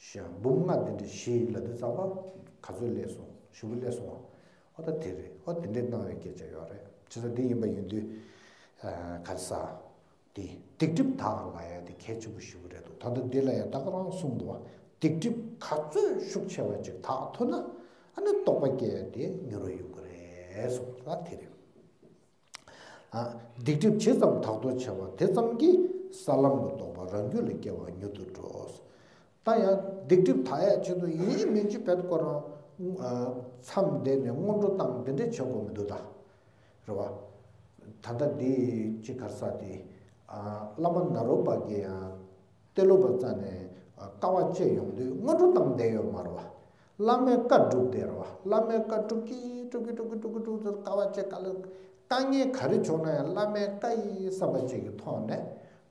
ཞེས་འབུམ་ལྔ་དེ་འདྲའི་བཞི་ལབ་དུས་ཙམ་པ་ག་ཚོད་སླེབས་སོང་། ཞེ་པོ་སླེབས་སོང་བ། ཨོ་ད་དེ་རེད། ཨོ་དེ་འདྲའི་གནང་བའི་སྐད་ཆ་ཡོད་རེད། བྱས་ཙང་འདི་ཡིན་པ་ཡིན་དུས། ཨ་ག་རེ་ཟ། དེ་སྡིག་སྒྲིབ་དག་ལབ་ཡ་དེ་གལ་ཆེན་པོ་ཞེ་པོ་རེད་འདུག། ད་ལྟ་འདི་ལ་ཡང་ད་ག་རང་གསུངས་འདུག་བ། སྡིག་སྒྲིབ་ག་ཚོད་ཤུགས་ཆེ་བ་ཅིག་དག་ཐུབ་ན། ཨ་ནི་རྟོགས་པ་སྐྱེ་ཡ་དེ་མྱུར་བ་ཡོང་གི་རེད་གསུངས། ད་དེ་རེད། ཨ། སྡིག་སྒྲིབ་ཇི་ཙམ་དག་ཏུ་བྱ་བ་དེ་ཙམ་གྱིས་ས་ལམ་གྱི་རྟོགས་པ་རང་རྒྱུད་ལ་སྐྱེ་བ་མྱུར་དུ་འགྲོ། ད་ཡང་སྡིག་སྒྲིབ་དག་ཡ་ཆེད་དུ་ཡིན་མིན་གྱི་བེད་ཀོ་རང་། ཨ། མཚམས་བསྡད་ནས་སྔོན་འགྲོ་བཏང་འདི་འདྲས་བྱེད་དགོས་མི་འདུག་ད། རེད་བ། ད་ལྟ་འདི་ཅི་ག་རེ་ཟ་དེ། ཨ། བླ་མ་ནཱ་རོ་པ་གིས་ཡང་། ཏེ་ལོ་པ་རྩ་ནས་དཀའ་བ་སྤྱད་ཡོང་དུས་སྔོན་འགྲོ་བཏང་བསྡད་ཡོད་མ་རེད་བ། བླ་མའི་བཀའ་སྒྲུབ་བསྡད་རེད་བ། བླ་མའི་བཀའ་སྒྲུབ་ཀྱི་སྒྲུབ་ཀྱི་སྒྲུབ་ཀྱི་སྒྲུབ་ཀྱི་སྒྲུབ་ཀྱི་དཀའ་བ་སྤྱད། དཀའ་ལས་དཀའ་ངལ་ག་རེ་བྱུང་ན་ཡང་བླ་མའི་བཀའ་ཡིན་བསམ་པ་ཅིག་གི་ཐོག་ནས་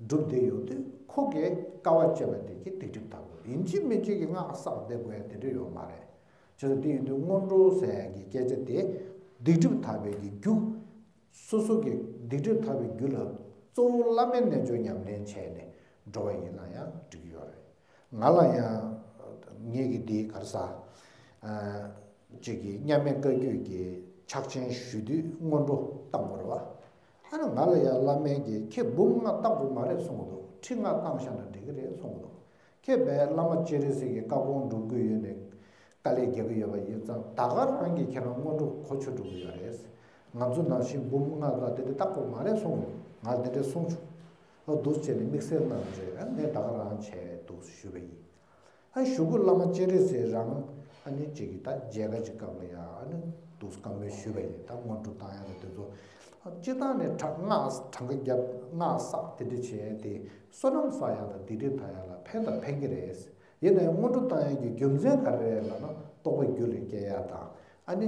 སྒྲུབ་བསྡད་ཡོང་དུས། ཁོ་གིས་དཀའ་བ་སྤྱད་པ་དེ་གིས་སྡིག་སྒྲིབ་དག་གི་ཡིན་གཅིག་མིན་གཅིག་གི་སྔགས་བསགས་བསྡད་དགོས་ཡ་དེ་འདྲ་ཡོད་མ་རེད། བྱས་ཙང་དེ་ཡིན་དུས་སྔོན་འགྲོ་ཟེར་ཡ་གི་སྐད་ཆ་དེ་སྡིག་སྒྲིབ་དག་པའི་གི་རྒྱུ། སོ་སོ་གི་སྡིག་སྒྲིབ་དག་པའི་རྒྱུ་ལ་གཙོ་བོ་བླ་མའི་རྣལ་འབྱོར་ཉམས་ལེན་བྱས་ནས་འགྲོ་བ་ཡིན་ན་ཡང་འགྲིག་གི་ཡོད་རེད། ང་ལ་ཡང་ངེད་ཀྱི་འདི་ག་རེ་ཟ། ཨ། ཅིག་གི་མཉམ་མེད་བཀའ་བརྒྱུད་ཀྱི་ཕྱག་ཆེན་ཞུ་དུས་སྔོན་འགྲོ་བཏང་དགོས་རེད་བ། ཨ་ནི་ང་ལ་ཡང་བླ་མས་ཀྱིས་ཁྱེད་འབུམ་ལྔ་བཏང་དགོས་མ་རེད་གསུང་གི་འདུག། ཁྲི་ལྔ་བཏང་བཞག་ན་འགྲིག་གི་རེད་གསུང་གི་འདུག། ཁྱེད་པས་བླ་མ་སྤྱན་རས་གཟིགས་ཀྱི་བཀའ་དགོངས་སྒྲུབ་ཀྱི་ཡོད་ནས་དཀའ་ལས་རྒྱག་གི་ཡོད་པ་ཡིན་ཙང་། ད་ག་རང་གིས་ཁྱེད་རང་སྔོན་འགྲོ་གོ་ཆོད་འགྲོ་གི་ཡོད་རེད། ང་ཚོ་ནང་བཞིན་འབུམ་ལྔ་དང་དེ་འདྲ་བཏང་དགོས་མ་རེད་གསུངས། ང་དེ་འདྲ་གསུངས་བྱུང་། ཨོ་འདུག་བྱས་ནས་དམིགས་བསལ་གནང་རྗེས། ཨ་ངས་ད་ག་རང་བྱས་འདུག་ཞུས་པ་ཡིན། ཨ་གཞུག་གུ་བླ་མ་སྤྱན་རས་གཟིགས་རང་ཨ་ནི་ཅིག་གིས་ད་མཇལ་ཁ་ཅིག་སྐབས་ལ་ཡང་ཨ་ནི་འདུག་བཀའ་མོལ་ཞུས་པ་ཡིན། ད་སྔོན་འགྲོ་བཏང་ཡ་ལ་དེ་ཚོ་སྤྱིར་བཏང་ནས་གྲངས་སྔགས་གྲངས་ཀ་བརྒྱབ། སྔགས་བསགས་དེ་འདྲ་བྱས་ཏེ་བསོད་ནམས་བསགས་ཡག་དང་སྡིག་སྒྲིབ་དག་ཡག་ལ་ཕན་དང་ཕན་གྱི་རེད། ཡིན་ནའི་སྔོན་འགྲོ་བཏང་ཡག་གི་རྒྱུ་མཚན་ག་རེ་རེད་ལབ་ན། རྟོགས་པ་རྒྱུད་ལ་སྐྱེ་ཡག་དང་། ཨ་ནི་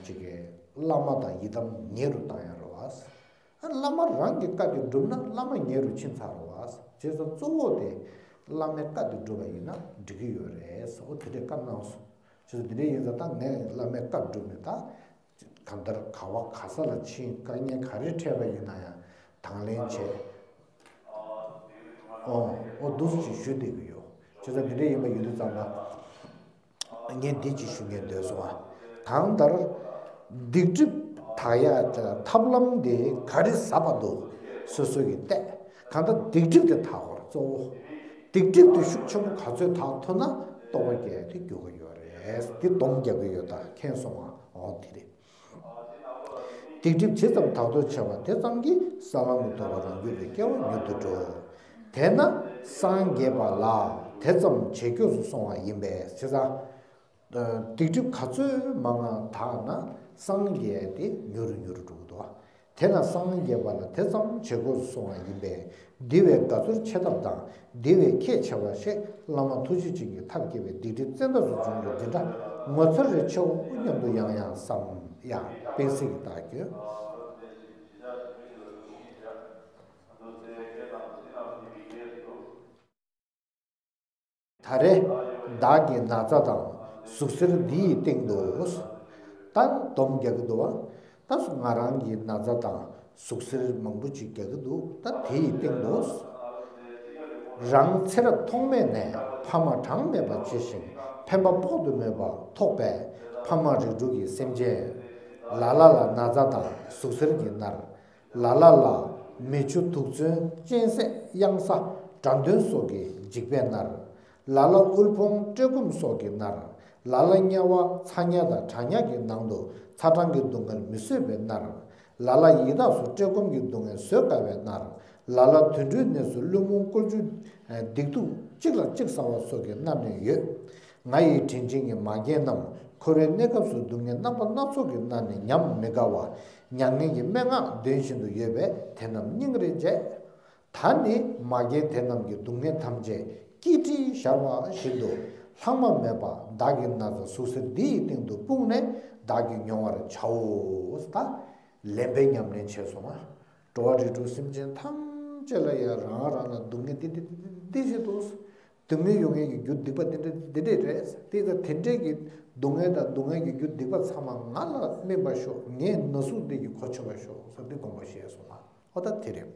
ཅིག་གི་བླ་མ་དང་ཡི་དམ་ཉེ་རུ་བཏང་ཡག་རེད་བ། ཨ་བླ་མ་རང་གི་བཀའ་དེ་བསྒྲུབས་ན་བླ་མ་ཉེ་རུ་ཕྱིན་ཚར་རེད་བ། བྱས་ཙང་གཙོ་བོ་དེ་བླ་མའི་བཀའ་དེ་བསྒྲུབས་པ་ཡིན་ན་འགྲིག་གི་ཡོད་རེད་ཟེར། འོ་དེ་འདྲའི་བཀའ་གནང་སོང་། བྱས་ཙང་དེ་འདྲ་ཡིན་ཙང་ད་ངས་བླ་མའི་བཀའ་བསྒྲུབས་ནས་ད། གང་ལྟར་ག་བ་ག་ས་ལ་ཕྱིན། དཀའ་ངལ་ག་རེ་འཕྲད་པ་ཡིན་ན་ཡང་དང་ལེན་བྱས། ཨོ་ཨོ་འདུག་སེ་ཞུ་བསྡད་ཀྱི་ཡོད། བྱས་ཙང་འདི་འདྲ་ཡིན་པ་ཡིན་དུས་ཙམ་པ། ངས་འདི་ཅིག་ཞུ་སྙིང་འདོད་སོང་ཨ། གང་ལྟར་སྡིག་སྒྲིབ་དག་ཡ་ཐབས་ལམ་དེ་ག་རེ་ཟབ་པ་འདུག། སོ་སོ་གིས་བལྟས། གང་ལྟར་སྡིག་སྒྲིབ་དེ་དག་དགོས་རེད་གཙོ་བོ། སྡིག་སྒྲིབ་དེ་ཤུགས་ཆེན་པོ་ག་ཚོད་དག་ཐུབ་ན་རྟོགས་པ་སྐྱེ་ཡ་དེ་འགྱུར་གྱི་ཡོད་རེད། འདི་སྡོམ་རྒྱག་གི་ཡོད། ད་མཁྱེན་སོང་ཨ། ཨོ་དེ་རེད། སྡིག་སྒྲིབ་ཇི་ཙམ་དག་ཏུ་བྱ་བ་དེ་ཙམ་གྱིས་ས་ལམ་གྱི་རྟོགས་པ་རང་རྒྱུད་ལ་སྐྱེ་བ་མྱུར་དུ་འགྲོ། དེས་ན་སངས་རྒྱས་པ་ལ་དེ་ཙམ་ཇེ་མགྱོགས་སུ་སོང་བ་ཡིན་པས། བྱས་ཙང་སྡིག་སྒྲིབ་ག་ཚོད་མང་ང་དག་ན་སངས་རྒྱས་དེ་མྱུར་རུ་མྱུར་རུ་འགྲོ་གི་འདུག། དེས་ན་སངས་རྒྱས་པ་ལ་དེ་ཙམ་བྱེད་དགོས་སུ་སོང་བ་ཡིན་པས། འདི་བས་དགའ་ཚོར་ཆེ་ཐབས་དང་འདི་བས་ཁྱད་ཆེ་བ་ཞེས་བླ་མ་ཐུགས་རྗེ་ཅན་གྱི་ཐབས་མཁས་པའི་སྡིག་སྒྲིབ་བཙན་ཐབས་སུ་བྱུང་བའི་འདི་འདྲ་ངོ་མཚར་རེ་ཆེའོ་སྙམ་དུ་ཡང་ཡང་བསམ། ཡང་སྤེན་སྲེག་གི་རྟགས་བསྐྱོན། ད་རེས་བདག་གི་ན་ཚ་དང་ཟུག་གཟེར་འདི་ཡི་སྟེང་དུ། ད་སྡོམ་རྒྱག་གི་འདུག་བ། ད་ང་རང་གི་ན་ཚ་དང་ཟུག་གཟེར་མང་པོ་ཅིག་རྒྱག་གི་འདུག་ད་དེ་ཡི་སྟེང་དུ། རང་ཚེ་རབས་ཐོག་མེད་ནས་ཕ་མ་གྲངས་མེད་པ་བྱས་ཤིང་ཕན་པ་དཔག་ཏུ་མེད་པ་ཐོགས་པའི་ཕ་མ་རིགས་དྲུག་གི་སེམས་ཅན། ལ་ལ་ལ་ན་ཚ་དང་ཟུག་གཟེར་གྱིས་མནར། ལ་ལ་ལ་མི་ཆུ་དུག་མཚོན་གཅན་གཟན་གཡང་ས་དགྲ་གདོན་སོགས་ཀྱི་འཇིགས་པས་མནར། ལ་ལ་དབུལ་ཕོངས་བཀྲེས་སྐོམ་སོགས་ཀྱིས་མནར། ལ་ལ་དམྱལ་བ་ཚ་དམྱལ་དང་གྲང་དམྱལ་གྱི་ནང་དུ་ཚ་གྲང་གི་སྡུག་བསྔལ་མི་བཟོད་པས་མནར། ལ་ལ་ཡི་དྭགས་སུ་བཀྲེས་སྐོམ་གྱི་སྡུག་བསྔལ་བཟོད་དཀའ་བས་མནར། ལ་ལ་དུད་འགྲོའི་གནས་སུ་བླུན་རྨོངས་བཀོལ་སྤྱོད་སྡིག་སྡུག་གཅིག་ལ་གཅིག་ཟ་བ་སོགས་ཀྱིས་མནར་ནས་ཡོད། ང་ཡི་དྲིན་ཅན་གྱི་མ་རྒན་རྣམས་འཁོར་བའི་གནས་སྐབས་སུ་སྡུག་བསྔལ་རྣམ་པ་སྣ་ཚོགས་ཀྱིས་མནར་ནས་ཉམས་མི་དགའ་བར་མྱ་ངན་གྱི་སྨྲེ་སྔགས་འདོན་བཞིན་དུ་ཡོད་པས་དེ་རྣམས་སྙིང་རེ་རྗེ། ད་ནི་མ་རྒན་དེ་རྣམས་ཀྱི་སྡུག་བསྔལ་ཐམས་ཅད་སྐྱིལ་ཀྲིང་ཞར་བ་བཞིན་དུ་ལྷག་མ་མེད་པར་བདག་གི་ན་ཚ་ཟུག་གཟེར་འདི་ཡི་སྟེང་དུ་སྤུངས་ནས་བདག་གིས་མྱོང་བར་བྱའོ། ད་ལེན་པའི་ཉམས་ལེན་བྱས་སོང་ང་། འགྲོ་བ་རིགས་དྲུག་སེམས་ཅན་ཐམས་ཅད་ལ་ཡང་རང་རང་ལ་སྡུག་བསྔལ་འདི་འདི་འདི་འདི་ཞིག་འདུག་སྡུག་བསྔལ་ཡོང་ཡས་ཀྱི་རྒྱུ་སྡིག་པ་འདི་འདྲ་འདི་འདྲ་རེད། དེ་ཚོ་དེ་འདྲའི་གི་སྡུག་བསྔལ་དང་སྡུག་བསྔལ་གྱི་རྒྱུ་སྡིག་པ་ཚང་མ་ང་ལ་སྨིན་པར་ཤོག་ངའི་ན་ཟུག་འདི་གི་གོ་ཆོད་པར་ཤོག་ཟེར་ཏེ་དགོངས་པ་བཞེས་སོང་ང་། ཨོ་ད་དེ་རེད།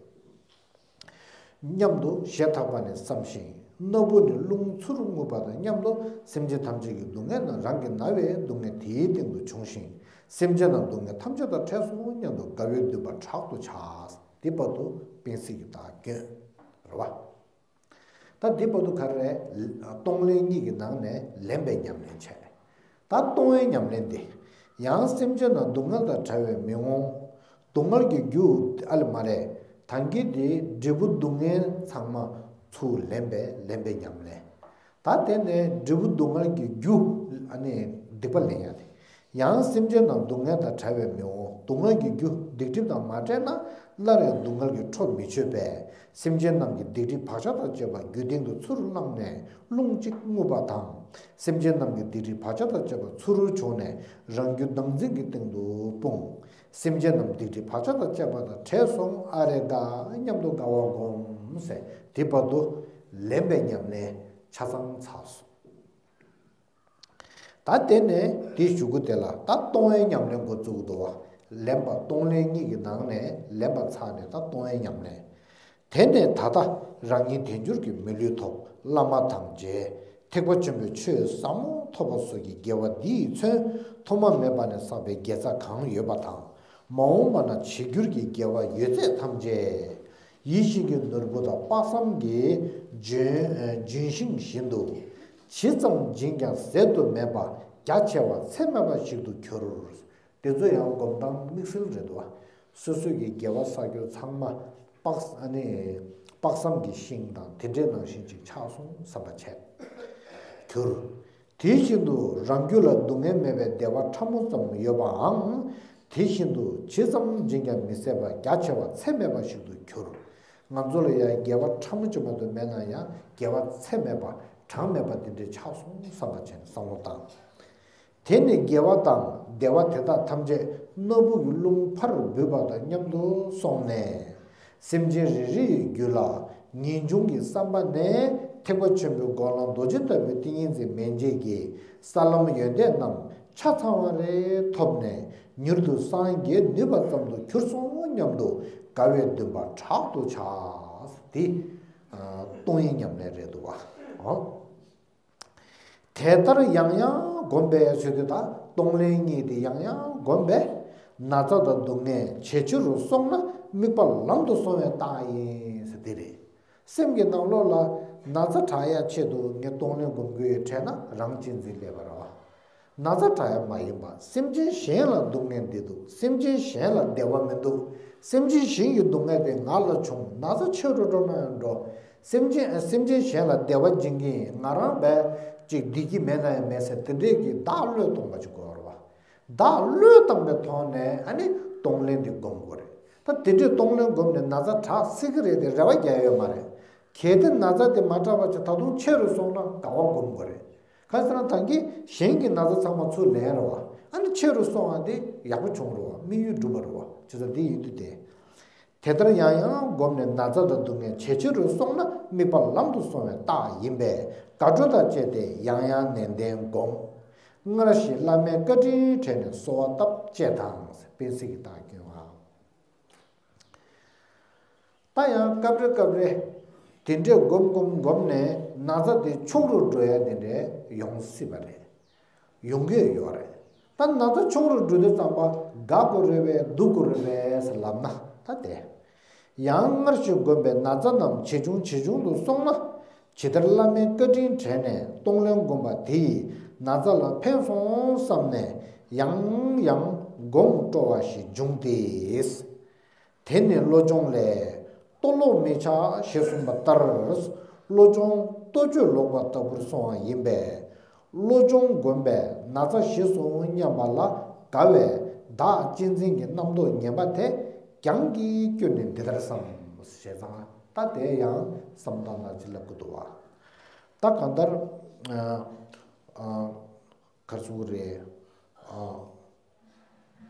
སྙམ་དུ་ཞེ་ཐག་པ་ནས་བསམ་ཞིང་སྣ་བུག་ནས་རླུང་ཚུར་རྔུབ་པ་དང་མཉམ་དུ་སེམས་ཅན་ཐམས་ཅད་ཀྱི་སྡུག་བསྔལ་རྣམས་རང་གི་ན་བའི་སྡུག་བསྔལ་དེའི་སྟེང་དུ་བྱུང་ཞིང་སེམས་ཅན་རྣམས་སྡུག་བསྔལ་ཐམས་ཅད་དང་བྲལ་སོང་སྙམ་དུ་དགའ་བའི་འདུན་པ་དྲག་ཏུ་ཆགས། དེ་བར་དུ་སྤེན་སྲེག་གི་རྟགས་བསྐྱོན། རེད་བ། ད་འདི་བར་དུ་ག་རེ་རེད། གཏོང་ལེན་གཉིས་ཀྱི་ནང་ནས་ལེན་པའི་ཉམས་ལེན་བྱས། ད་གཏོང་བའི་ཉམས་ལེན་འདི། ཡང་སེམས་ཅན་རྣམས་སྡུག་བསྔལ་དང་བྲལ་བའི་མི་འོང་། སྡུག་བསྔལ་གྱི་རྒྱུ་ཨ་ལ་མ་རེད། ད་གིན་དེ་འབྲས་བུ་སྡུག་བསྔལ་ཚང་མ་ཚུར་ལེན་པའི་ལེན་པའི་ཉམས་ལེན། ད་དེ་ནས་འབྲས་བུ་སྡུག་བསྔལ་གྱི་རྒྱུ་ཨ་ནི་སྡིག་པ་ལེན་ཡ་དེ། ཡང་སེམས་ཅན་རྣམས་སྡུག་བསྔལ་དང་བྲལ་བའི་མི་འོང་། སྡུག་བསྔལ་གྱི་རྒྱུ་སྡིག་སྒྲིབ་དང་མ་བྲལ་ན་སླར་ཡང་སྡུག་བསྔལ་གྱི་འཕྲོ་མི་ཆོད་པས་སེམས་ཅན་རྣམས་ཀྱི་སྡིག་སྒྲིབ་བག་ཆགས་དང་བཅས་པ་རྒྱུ་སྟེང་དུ་ཚུར་བླངས་ནས་རླུང་གཅིག་རྔུབ་པ་དང་། སེམས་ཅན་རྣམས་ཀྱི་སྡིག་སྒྲིབ་བག་ཆགས་དང་བཅས་པ་ཚུར་བྱུང་ནས་རང་རྒྱུད་བདག་འཛིན་གྱི་སྟེང་དུ་སྤུངས། སེམས་ཅན་རྣམས་སྡིག་སྒྲིབ་བག་ཆགས་དང་བཅས་པ་དང་བྲལ་སོང་ཨ་རེ་ད་སྙམ་དུ་དགའ་བ་སྒོམ་ཟེར་དེ་བར་དུ་ལེན་པའི་ཉམས་ལེན་ཆ་ཚང་ཚར་སོང་། ད་དེ་ནས་དེའི་གཞུག་གུ་དེ་ལ་ད་གཏོང་བའི་ཉམས་ལེན་འགོ་བཙུགས་འདུག་བ། ལེན་པ་གཏོང་ལེན་གཉིས་ཀྱི་ནང་ནས་ལེན་པ་ཚར་ནས་ད་གཏོང་བའི་ཉམས་ལེན། དེ་ནས་ད་ལྟ་རང་ཉིད་དལ་འབྱོར་གྱི་མི་ལུས་ཐོབ། བླ་མ་དང་མཇལ། ཐེག་པ་ཆེན་པོའི་ཆོས་ཟབ་མོ་ཐོབ་པ་སོགས་ཀྱི་དགེ་བ་འདི་ཡིས་མཚོན་ཐོག་མ་མེད་པ་ནས་བསགས་པའི་དགེ་རྩ་གང་ཡོད་པ་དང་། མ་འོངས་པ་ན་བྱེད་འགྱུར་གྱི་དགེ་བ་ཡོད་ཚད་ཐམས་ཅད། ཡིད་བཞིན་གྱི་ནོར་བུ་དང་དཔག་བསམ་གྱི་ལྗོན་ལྗོན་ཤིང་བཞིན་དུ། ཇི་ཙམ་སྦྱིན་ཀྱང་ཟད་དུ་མེད་པ་རྒྱ་ཆེ་བ་ཚད་མེད་པ་ཞིག་ཏུ་གྱུར། དེ་ཚོ་ཡང་སྒོམ་སྟངས་དམིགས་བསལ་རེད་འདུག་བ། སོ་སོའི་གི་དགེ་བ་བསགས་རྒྱུ་ཚང་མ་དཔག་ཨ་ནི་དཔག་བསམ་གྱི་ཤིང་དང་དེ་འདྲའི་ནང་བཞིན་ཅིག་ཆགས་སོང་བསམ་པ་བྱས། གྱུར། དེ་བཞིན་དུ་རང་རྒྱུད་ལ་སྡུག་བསྔལ་མེད་པའི་བདེ་བ་ཕྲ་མོ་ཙམ་ཡོད་པའང་། དེ་བཞིན་དུ་ཇི་ཙམ་སྦྱིན་ཀྱང་མི་ཟད་པ་རྒྱ་ཆེ་བ་ཚད་མེད་པ་ཞིག་ཏུ་གྱུར། ང་ཚོ་ལ་ཡང་དགེ་བ་ཕྲ་མོ་ཅིག་མ་གཏོགས་མེད་ན་ཡང་དགེ་བ་ཚད་མེད་པ་གྲངས་མེད་པ་དེ་འདྲའི་ཆགས་སོང་བསམ་པ་བྱས་ནས་བསམ་བློ་བཏང་། དེ་ནི་དགེ་བ་དང་བདེ་བ་དེ་དག་ཐམས་ཅད་སྣ་བུག་གི་རླུང་ཕར་འབུད་པ་དང་མཉམ་དུ་སོང་ནས། སེམས་ཅན་རེ་རེ་ཡི་རྒྱུད་ལ་ངེས་འབྱུང་གི་བསམ་པ་ནས་ཐེག་པ་ཆེན་པོའི་སྒོ་ལམ་རྡོ་རྗེ་ལྟ་བུའི་ཏིང་ངེ་འཛིན་མན་ཆད་ཀྱི་ས་ལམ་ཡོན་ཏན་རྣམས་ཆ་ཚང་བ་རེ་ཐོབ་ནས་མྱུར་དུ་སངས་རྒྱས་ནུས་པ་ཙམ་དུ་གྱུར་སོང་སྙམ་དུ་དགའ་བའི་འདུན་པ་དྲག་ཏུ་ཆགས། དེ་གཏོང་བའི་ཉམས་ལེན་རེད་འདུག་བ། དེ་ལྟར་ཡང་ཡང་བསྒོམས་པའི་ཚུལ་དེ་དག་གཏོང་ལེན་གཉིས་དེ་ཡང་ཡང་བསྒོམས་པས་ན་ཚ་དང་སྡུག་བསྔལ་ཇེ་ཆེ་རུ་སོང་ན་དམིགས་པ་ལམ་དུ་སོང་བའི་རྟགས་ཡིན་ཟེར་དེ་རེད། སེམས་ཀྱི་ནང་ལོགས་ལ་ན་ཚ་དྲག་ཡ་ཆེད་དུ་ངས་གཏོང་ལེན་སྒོམ་དགོས་ཡོད་དྲན་ན་རང་གཅེས་འཛིན་སླེབས་པ་རེད་བ། ན་ཚ་དྲག་ཡ་མ་ཡིན་པ་སེམས་ཅན་གཞན་ལ་སྡུག་བསྔལ་འདི་འདུག་སེམས་ཅན་གཞན་ལ་བདེ་བ་མི་འདུག་སེམས་ཅན་གཞན་གྱི་སྡུག་བསྔལ་དེ་ང་ལ་བྱུང་ན་ཚ་ཆེ་རུ་འགྲོ་ན་ཡང་འགྲོ། སེམས་ཅན་སེམས་ཅན་གཞན་ལ་བདེ་བ་སྦྱིན་གྱི་ཡིན་ང་རང་བས་ཅིག་བདེ་སྐྱིད་མེད་ན་ཡང་མེད་ཟེར་དེ་འདྲས་ཀྱི་བདག་བློས་གཏོང་བ་ཅིག་དགོས་རེད་བ། བདག་བློས་བཏང་པའི་ཐོག་ནས་ཨ་ནི་གཏོང་ལེན་དེ་སྒོམ་དགོས་རེད། ད་དེ་འདྲའི་གཏོང་ལེན་བསྒོམས་ནས་ན་ཚ་དྲག་སྲིད་ཀྱི་རེད་དེ་རེ་བ་རྒྱག་ཡོད་མ་རེད། གལ་ཏེ་ན་ཚ་དེ་མ་དྲག་པ་ཅིག་ད་དུང་ཆེ་རུ་སོང་ན་དགའ་བ་སྒོམ་དགོས་རེད། གང་ཟེར་ན་ད་གིན་གཞན་གྱི་ན་ཚ་ཚང་མ་ཚུར་ལེན་རེད་བ། ཨ་ནི་ཆེ་རུ་སོང་བ་དེ་ཡག་པོ་བྱུང་རེད་བ། དམིགས་ཡུལ་འགྲུབ་པ་རེད་བ། བྱས་ཙང་དེ་ཡིན་དུས་དེ། དེ་ལྟར་ཡང་ཡང་བསྒོམས་ནས་ན་ཚ་དང་སྡུག་བསྔལ་ཇེ་ཆེ་རུ་སོང་ན་དམིགས་པ་ལམ་དུ་སོང་བའི་རྟགས་ཡིན་པས་དགའ་སྤྲོ་དང་བཅས་ཏེ་ཡང་ཡང་ནན་ཏན་བསྒོམ། སྔར་བཞིན་བླ་མའི་བཀའ་དྲིན་དྲན་ནས་གསོལ་བ་བཏབ་ཅེས་དང་། དཔལ་སྲིད་ཀྱི་རྟགས་ཀྱི་བ། ད་ཡང་སྐབས་རེ་སྐབས་རེ་དེ་འདྲས་སྒོམ་སྒོམ་སྒོམ་ནས་ན་ཚ་དེ་ཆུང་རུ་འགྲོ་ཡ་དེ་འདྲས་ཡོང་སྲིད་པ་རེད། ཡོང་གི་ཡོད་རེད། ད་ན་ཚ་ཆུང་རུ་འགྲོ་དུས་ཙམ་པ་དགའ་དགོས་རེད་པས་སྡུག་དགོས་རེད་པས་ལབ་ན་ད་དེ། ཡང་སྔར་བཞིན་བསྒོམས་པས་ན་ཚ་རྣམས་ཇེ་ཆུང་ཇེ་ཆུང་དུ་སོང་ན། ཇི་ལྟར་བླ་མའི་བཀའ་དྲིན་དྲན་ནས་གཏོང་ལེན་བསྒོམས་པ་དེ་ཡིས་ན་ཚ་ལ་ཕན་སོང་བསམ་ནས་ཡང་ཡང་སྒོམ་སྤྲོ་བ་ཞིག་འབྱུང་སྟེ། དེ་ནི་བློ་སྦྱོང་ལས། ལྟོ་ལོག་མི་འཆའ་ཞེས་གསུངས་པ་ལྟར། བློ་སྦྱོང་ལྟོ་སྤྱོད་ལོག་པ་ལྟ་བུར་སོང་བ་ཡིན་པས། བློ་སྦྱོང་བསྒོམས་པས་ན་ཚ་ཞི་སོང་སྙམ་པ་ལ་དགའ་བས་བདག་གཅེས་འཛིན་གྱི་རྣམ་རྟོག་ངན་པ་དེ་རྒྱང་གིས་བསྐྱུར་ནས་འདི་ལྟར་བསམ། ཞེས་ཙང་ད་དེ་ཡང་བསམ་སྟངས་ལ་ཅི་ལབ་དགོས་འདུག་བ། ད་གང་ལྟར་ཨ་ཨ་ག་རེ་ཟེར་དགོས་རེད། ཨ།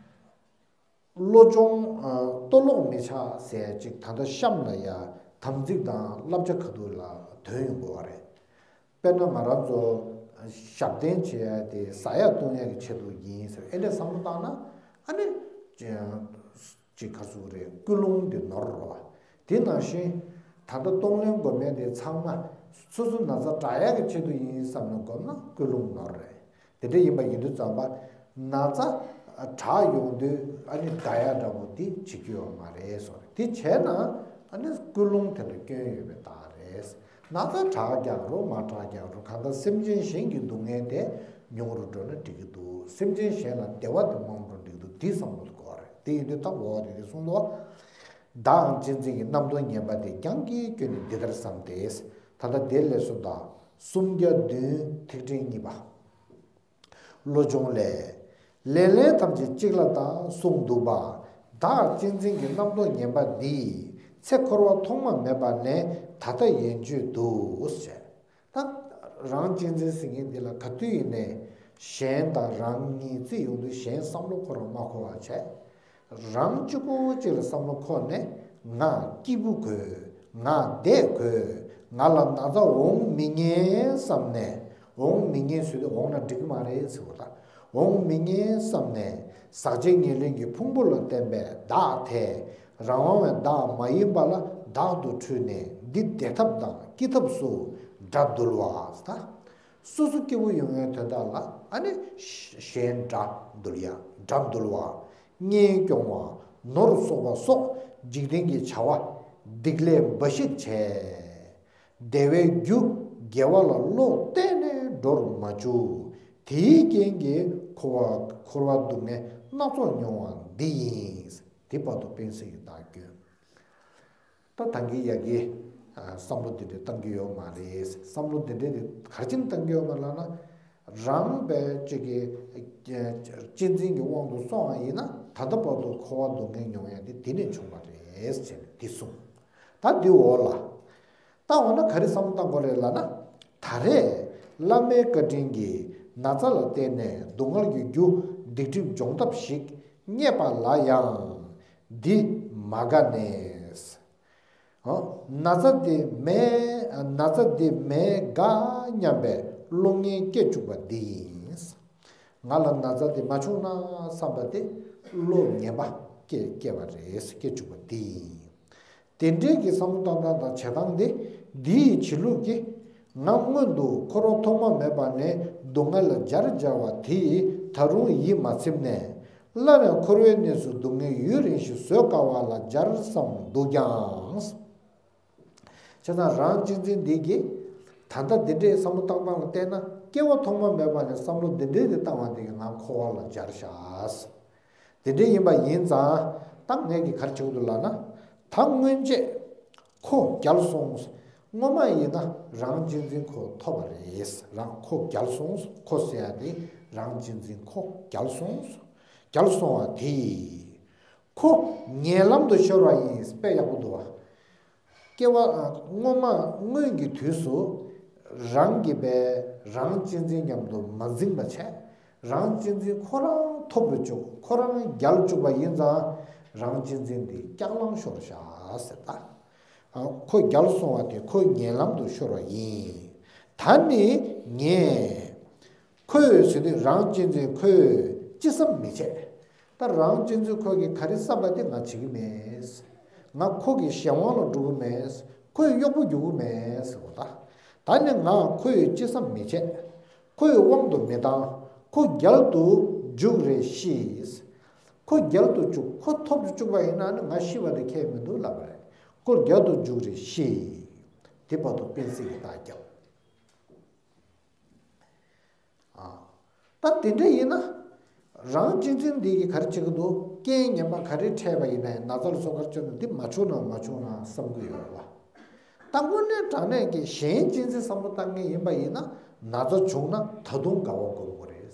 བློ་སྦྱོང་ལྟོ་ལོག་མི་འཆའ་ཟེར་ཅིག་ད་ལྟ་གཤམ་ལ་ཡ་དམ་ཚིག་དང་བསླབ་བྱ་ཁ་ཐུག་ལ་དོན་ཡོང་དགོས་པ་རེད། དཔེར་ན་ང་རང་ཚོ་ཞབས་བརྟན་བྱེད་ཡ་དེ་ཟ་ཡ་བཏུང་ཡ་གི་ཆེད་དུ་ཡིན་ཟེར་ཨེ་འདྲ་བསམ་བློ་བཏང་ན་ཨ་ནི་ཅིག་ག་རེ་ཟེར་དགོས་རེད། ཀུན་སློང་དེ་ནོར་རོ། དེ་ནང་བཞིན་ད་ལྟ་གཏོང་ལེན་སྒོམ་ཡ་དེ་ཚང་མ་སོ་སོ་ན་ཚ་དྲག་ཡ་གི་ཆེད་དུ་ཡིན་བསམ་ནས་སྒོམ་ན་ཀུན་སློང་ནོར་རེད། དེ་འདྲ་ཡིན་པ་ཡིན་དུས་ཙམ་པ་ན་ཚ་དྲག་ཡོང་དུས་ཨ་ནི་དགའ་ཡ་འདྲ་པོ་དེ་བྱེད་རྒྱུ་ཡོད་མ་རེད་སོ། དེ་བྱས་ན་ཨ་ནི་ཀུན་སློང་དེ་ལ་སྐྱོན་ཡོད་པའི་རྟགས་རེད། ན་ཚ་དྲག་རྒྱག་རོགས་མ་དྲག་རྒྱག་རོགས་གང་ལྟར་སེམས་ཅན་གཞན་གྱི་སྡུག་བསྔལ་དེ་ཉུང་རུ་འགྲོ་ན་འགྲིག་གི་འདུག་སེམས་ཅན་གཞན་ལ་བདེ་བ་དེ་མང་རུ་འགྲོ་འགྲིག་གི་འདུག་དེ་བསམ་བློ་དགོས་རེད། དེ་ཡིན་དུས་ད་འོ་དེ་དེ་གསུངས་འདུག་བ། བདག་གཅེས་འཛིན་གྱི་རྣམ་རྟོག་ངན་པ་དེ་རྒྱང་གིས་བསྐྱུར་ནས་འདི་ལྟར་བསམ་སྟེ། ད་ལྟ་དེ་ལས་སུ་དང་སུམ་བརྒྱ་བདུན་ཐིག་ཕྲེང་གཉིས་པ། བློ་སྦྱོང་ལས། ལེ་ལན་ཐམས་ཅད་གཅིག་ལ་དང་གསུངས་འདུག་པ། བདག་གཅེས་འཛིན་གྱི་རྣམ་རྟོག་ངན་པ་འདིས་ཚེ་འཁོར་བ་ཐོག་མ་མེད་པ་ནས་ད་ལྟ་ཡན་ཆོད་དུ་ཟེར། ད་རང་གཅེས་འཛིན་ཟེར་མཁན་འདི་ལ་ག་དུས་ཡིན་ནའི་གཞན་དང་རང་གཉིས་རྩིས་ཡོང་དུས་གཞན་བསམ་བློ་འཁོར་བ་མ་འཁོར་བ་བྱས། རང་གཅིག་པོ་གཅིག་ལ་བསམ་བློ་འཁོར་ནས་ང་སྐྱིད་པོ་དགོས། ང་བདེ་དགོས། ང་ལ་ན་ཚ་འོང་མི་ཉན་བསམ་ནས། འོང་མི་ཉན་ཟེར་དུས་འོང་ན་འགྲིག་གི་མ་རེད་ཟེར་བ་དང་། འོང་མི་ཉན་བསམ་ནས་ཟག་བཅས་ཉེར་ལེན་གྱི་ཕུང་པོ་ལ་བརྟེན་པའི་བདག་དེ་རང་དབང་བའི་བདག་མ་ཡིན་པ་ལ་བདག་ཏུ་འཁྲུལ་ནས་འདི་བདེ་ཐབས་དང་སྐྱིད་ཐབས་སུ་དགྲ་འདུལ་བ་ཟེར། སོ་སོ་སྐྱིད་པོ་ཡོང་ཡའི་དོན་དག་ལ་ཨ་ནི་གཞན་དགྲ་འདུལ་ཡ། དགྲ་འདུལ་བ། གཉེན་སྐྱོང་བ། ནོར་གསོག་པ་སོགས་འཇིག་རྟེན་གྱི་བྱ་བ་སྡིག་ལས་འབའ་ཞིག་བྱས། བདེ་བའི་རྒྱུ་དགེ་བ་ལ་བློ་གཏད་ནས་འགྲོར་མ་བཅུག་དེའི་རྐྱེན་གྱིས་འཁོར་བ་འཁོར་བ་སྡུག་བསྔལ་སྣ་ཚོགས་མྱོང་བ་འདི་ཡིན། དེ་བར་དུ་དཔལ་སྲིད་ཀྱི་བདག་སྐྱོན། ད་ད་གིན་ཡ་གི་བསམ་བློ་འདི་འདྲ་བཏང་གི་ཡོད་མ་རེད། བསམ་བློ་འདི་འདྲ་དེ་ག་རེ་བྱས་ནས་བཏང་གི་ཡོད་མ་ལབ་ན། རང་དཔེ་གཅིག་གི་གཅེས་འཛིན་གྱི་དབང་དུ་སོང་བ་ཡིན་ན་ད་ལྟ་བར་དུ་འཁོར་བ་སྡུག་བསྔལ་མྱོང་ཡ་དེ་དེ་ནས་བྱུང་བ་རེད་ཟེར་ནས་འདི་གསུངས། ད་འདི་འོག་ལ། ད་འོ་ན་ག་རེ་བསམ་བློ་བཏང་དགོས་རེད་ལབ་ན། ད་རེས་བླ་མའི་བཀའ་དྲིན་གྱིས་ན་ཚ་ལ་བརྟེན་ནས་སྡུག་བསྔལ་གྱི་རྒྱུ་སྡིག་སྒྲིབ་སྦྱོང་ཐབས་ཤིག་རྙེད་པ་ལ་ཡང་འདི་མ་དགའ་ནས། ཨོ། ན་ཚ་འདི་མེད། ན་ཚ་འདི་མེད་དགའ་སྙམ་པའི་བློ་ངན་སྐྱེ་བཅུག་པ་འདི་ཡིན། ང་ལ་ན་ཚ་འདི་མ་བྱུང་ན་བསམ་པ་དེ་བློ་ངན་པ་སྐྱེ་སྐྱེ་བ་རེད། སྐྱེ་བཅུག་པ་འདི་ཡིན། དེ་འདྲའི་གི་བསམ་བློ་བཏང་སྟངས་དང་བྱེད་སྟངས་དེ་འདི་ཡི་བྱེད་ལུགས་ཀྱིས་ང་སྔོན་དུ་འཁོར་བ་ཐོག་མ་མེད་པ་ནས་སྡུག་བསྔལ་ལ་སྦྱར་སྦྱར་བ་དེ་ཡིས་ད་རུང་ཡིད་མ་ཚིམ་ནས། སླར་ཡང་འཁོར་བའི་གནས་སུ་སྡུག་བསྔལ་ཡུན་རིང་ཞིག་བཟོད་དཀའ་བ་ལ་སྦྱར་བསམ་འདུག་ཀྱང་། བྱས་ཙང་རང་གཅེས་འཛིན་འདི་གིས་ད་ལྟ་འདི་འདྲའི་བསམ་བློ་བཏང་སྟངས་ལ་བལྟས་ན་སྐྱེ་བ་ཐོག་མ་མེད་པ་ནས་བསམ་བློ་འདི་འདྲའི་འདི་བཏང་བ་འདི་གིས་ང་འཁོར་བ་ལ་སྦྱར་བཞག་འདི་འདྲའི་ཡིན་པ་ཡིན་ཙང་ད་ངས་ཀྱིས་ག་རེ་བྱེད་ཀྱི་འདུག་ལབ་ན། ད་སྔོན་ཆད་ཁོ་རྒྱལ་སོང་། སྔོན་མ་ཡིན་ན་རང་གཅེས་འཛིན་ཁོ་ཐོབ་པ་རེད། རང་ཁོ་རྒྱལ་སོང་། ཁོ་ཟེར་ཡ་དེ་རང་གཅེས་འཛིན་ཁོ་རྒྱལ་སོང་། རྒྱལ་སོང་བ་དེ། ཁོ་ངན་ལམ་དུ་ཤོར་བ་ཡིན། དཔེ་ཡག་པོ་འདུག་བ། སྐྱེ་བ་སྔོན་མ་སྔོན་གྱི་དུས་སུ་རང་གི་བས་རང་གཅེས་འཛིན་མཉམ་དུ་མ་འཛིན་པ་བྱས། རང་གཅེས་འཛིན་ཁོ་རང་ཐོབ་རུ་བཅུག་ཁོ་རང་རྒྱལ་བཅུག་པ་ཡིན་ཙང་། རང་གཅེས་འཛིན་དེ་སྐྱག་ལང་ཤོར་བཞག་ཟེར་ད། ཁོ་རྒྱལ་སོང་བ་དེ་ཁོ་ངན་ལམ་དུ་ཤོར་བ་ཡིན། ད་ནི་ངས། ཁོས་ཟེར་དུས་རང་གཅེས་འཛིན་ཁོས་ཅི་བསམ་མི་བྱེད། ད་རང་གཅེས་འཛིན་ཁོ་གིས་ག་རེ་བསམ་པ་དེ་ང་བྱེད་ཀྱི་མེད། ང་ཁོ་གི་གཞན་དབང་ལ་འགྲོ་གི་མེད། ཁོའི་གཡོག་པོ་རྒྱུག་གི་མེད་ཟེར་བ་ད། ད་ནི་ང་ཁོས་ཅི་བསམ་མི་བྱེད། ཁོའི་དབང་དུ་མི་བཏང་། ཁོ་རྒྱལ་དུ་འཇུག་རེ་ཤི། ཁོ་རྒྱལ་དུ་བཅུག་ཁོ་ཐོབ་ཏུ་བཅུག་པ་ཡིན་ན་ནི་ང་ཤི་བ་དེ་ཁྱད་མི་འདུག་ལབ་པ་རེད། ཁོ་རྒྱལ་དུ་འཇུག་རེ་ཤི། དེ་བར་དུ་སྤེན་སྲིད་ཀྱིས་རྟགས་བརྒྱབ། ད་དེ་འདྲ་ཡིན་ན། རང་གཅེས་འཛིན་འདི་གིས་ག་རེ་བྱེད་ཀྱི་འདུག་རྐྱེན་ངན་པ་ག་རེ་འཕྲད་པ་ཡིན་ནའི་ན་ཚ་ལ་སོགས་ག་རེ་བྱུང་ན་འདི་མ་བྱུང་ན་མ་བྱུང་ན་བསམ་གྱི་ཡོད་རེད་བ། ད་དངོས་གནས་དྲང་གནས་ཀྱི་གཞན་གཅེས་འཛིན་བསམ་བློ་བཏང་མཁན་ཡིན་པ་ཡིན་ན་ན་ཚ་བྱུང་ན་ད་དུང་དགའ་བ་སྒོམ་དགོས་རེད།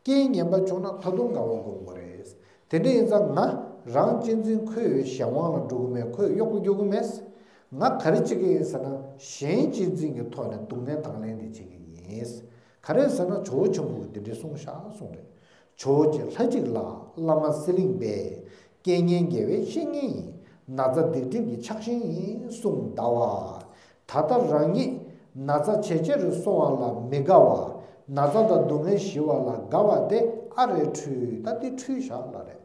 རྐྱེན་ངན་པ་བྱུང་ན་ད་དུང་དགའ་བ་སྒོམ་དགོས་རེད། དེ་འདྲ་ཡིན་ཙང་ང་རང་གཅེས་འཛིན་ཁོའི་གཞན་དབང་ལ་འགྲོ་གི་མེད། ཁོས་གཡོག་པོ་རྒྱུག་གི་མེད། ང་ག་རེ་བྱེད་ཀྱི་ཡིན་ཟེར་ན་གཞན་གཅེས་འཛིན་གྱི་ཐོག་ནས་སྡུག་བསྔལ་དང་ལེན་དེ་བྱེད་ཀྱི་ཡིན། ག་རེ་ཟེར་ན་ཇོ་བོ་ཆེན་པོ་གིས་འདི་འདྲའི་གསུངས་ཤག་གསུངས་རེད། ཇོ་བོ་རྗེ་ལྷ་གཅིག་ལ་བླ་མ་གསེར་གླིང་པས། རྐྱེན་ངན་དགེ་བའི་བཤེས་གཉེན་ཡིན། ན་ཚ་སྡིག་སྒྲིབ་ཀྱི་ཆགས་ཞེན་ཡིན་གསུངས་གདའ་བ། ད་ལྟ་རང་ཉིད་ན་ཚ་ཇེ་ཆེར་སོང་བ་ལ་མི་དགའ་བ། ན་ཚ་དང་སྡུག་བསྔལ་ཞི་བ་ལ་དགའ་བ་དེ་ཨ་རེ་འཁྲུལ། ད་དེ་འཁྲུལ་བཞག་ལ་རེད།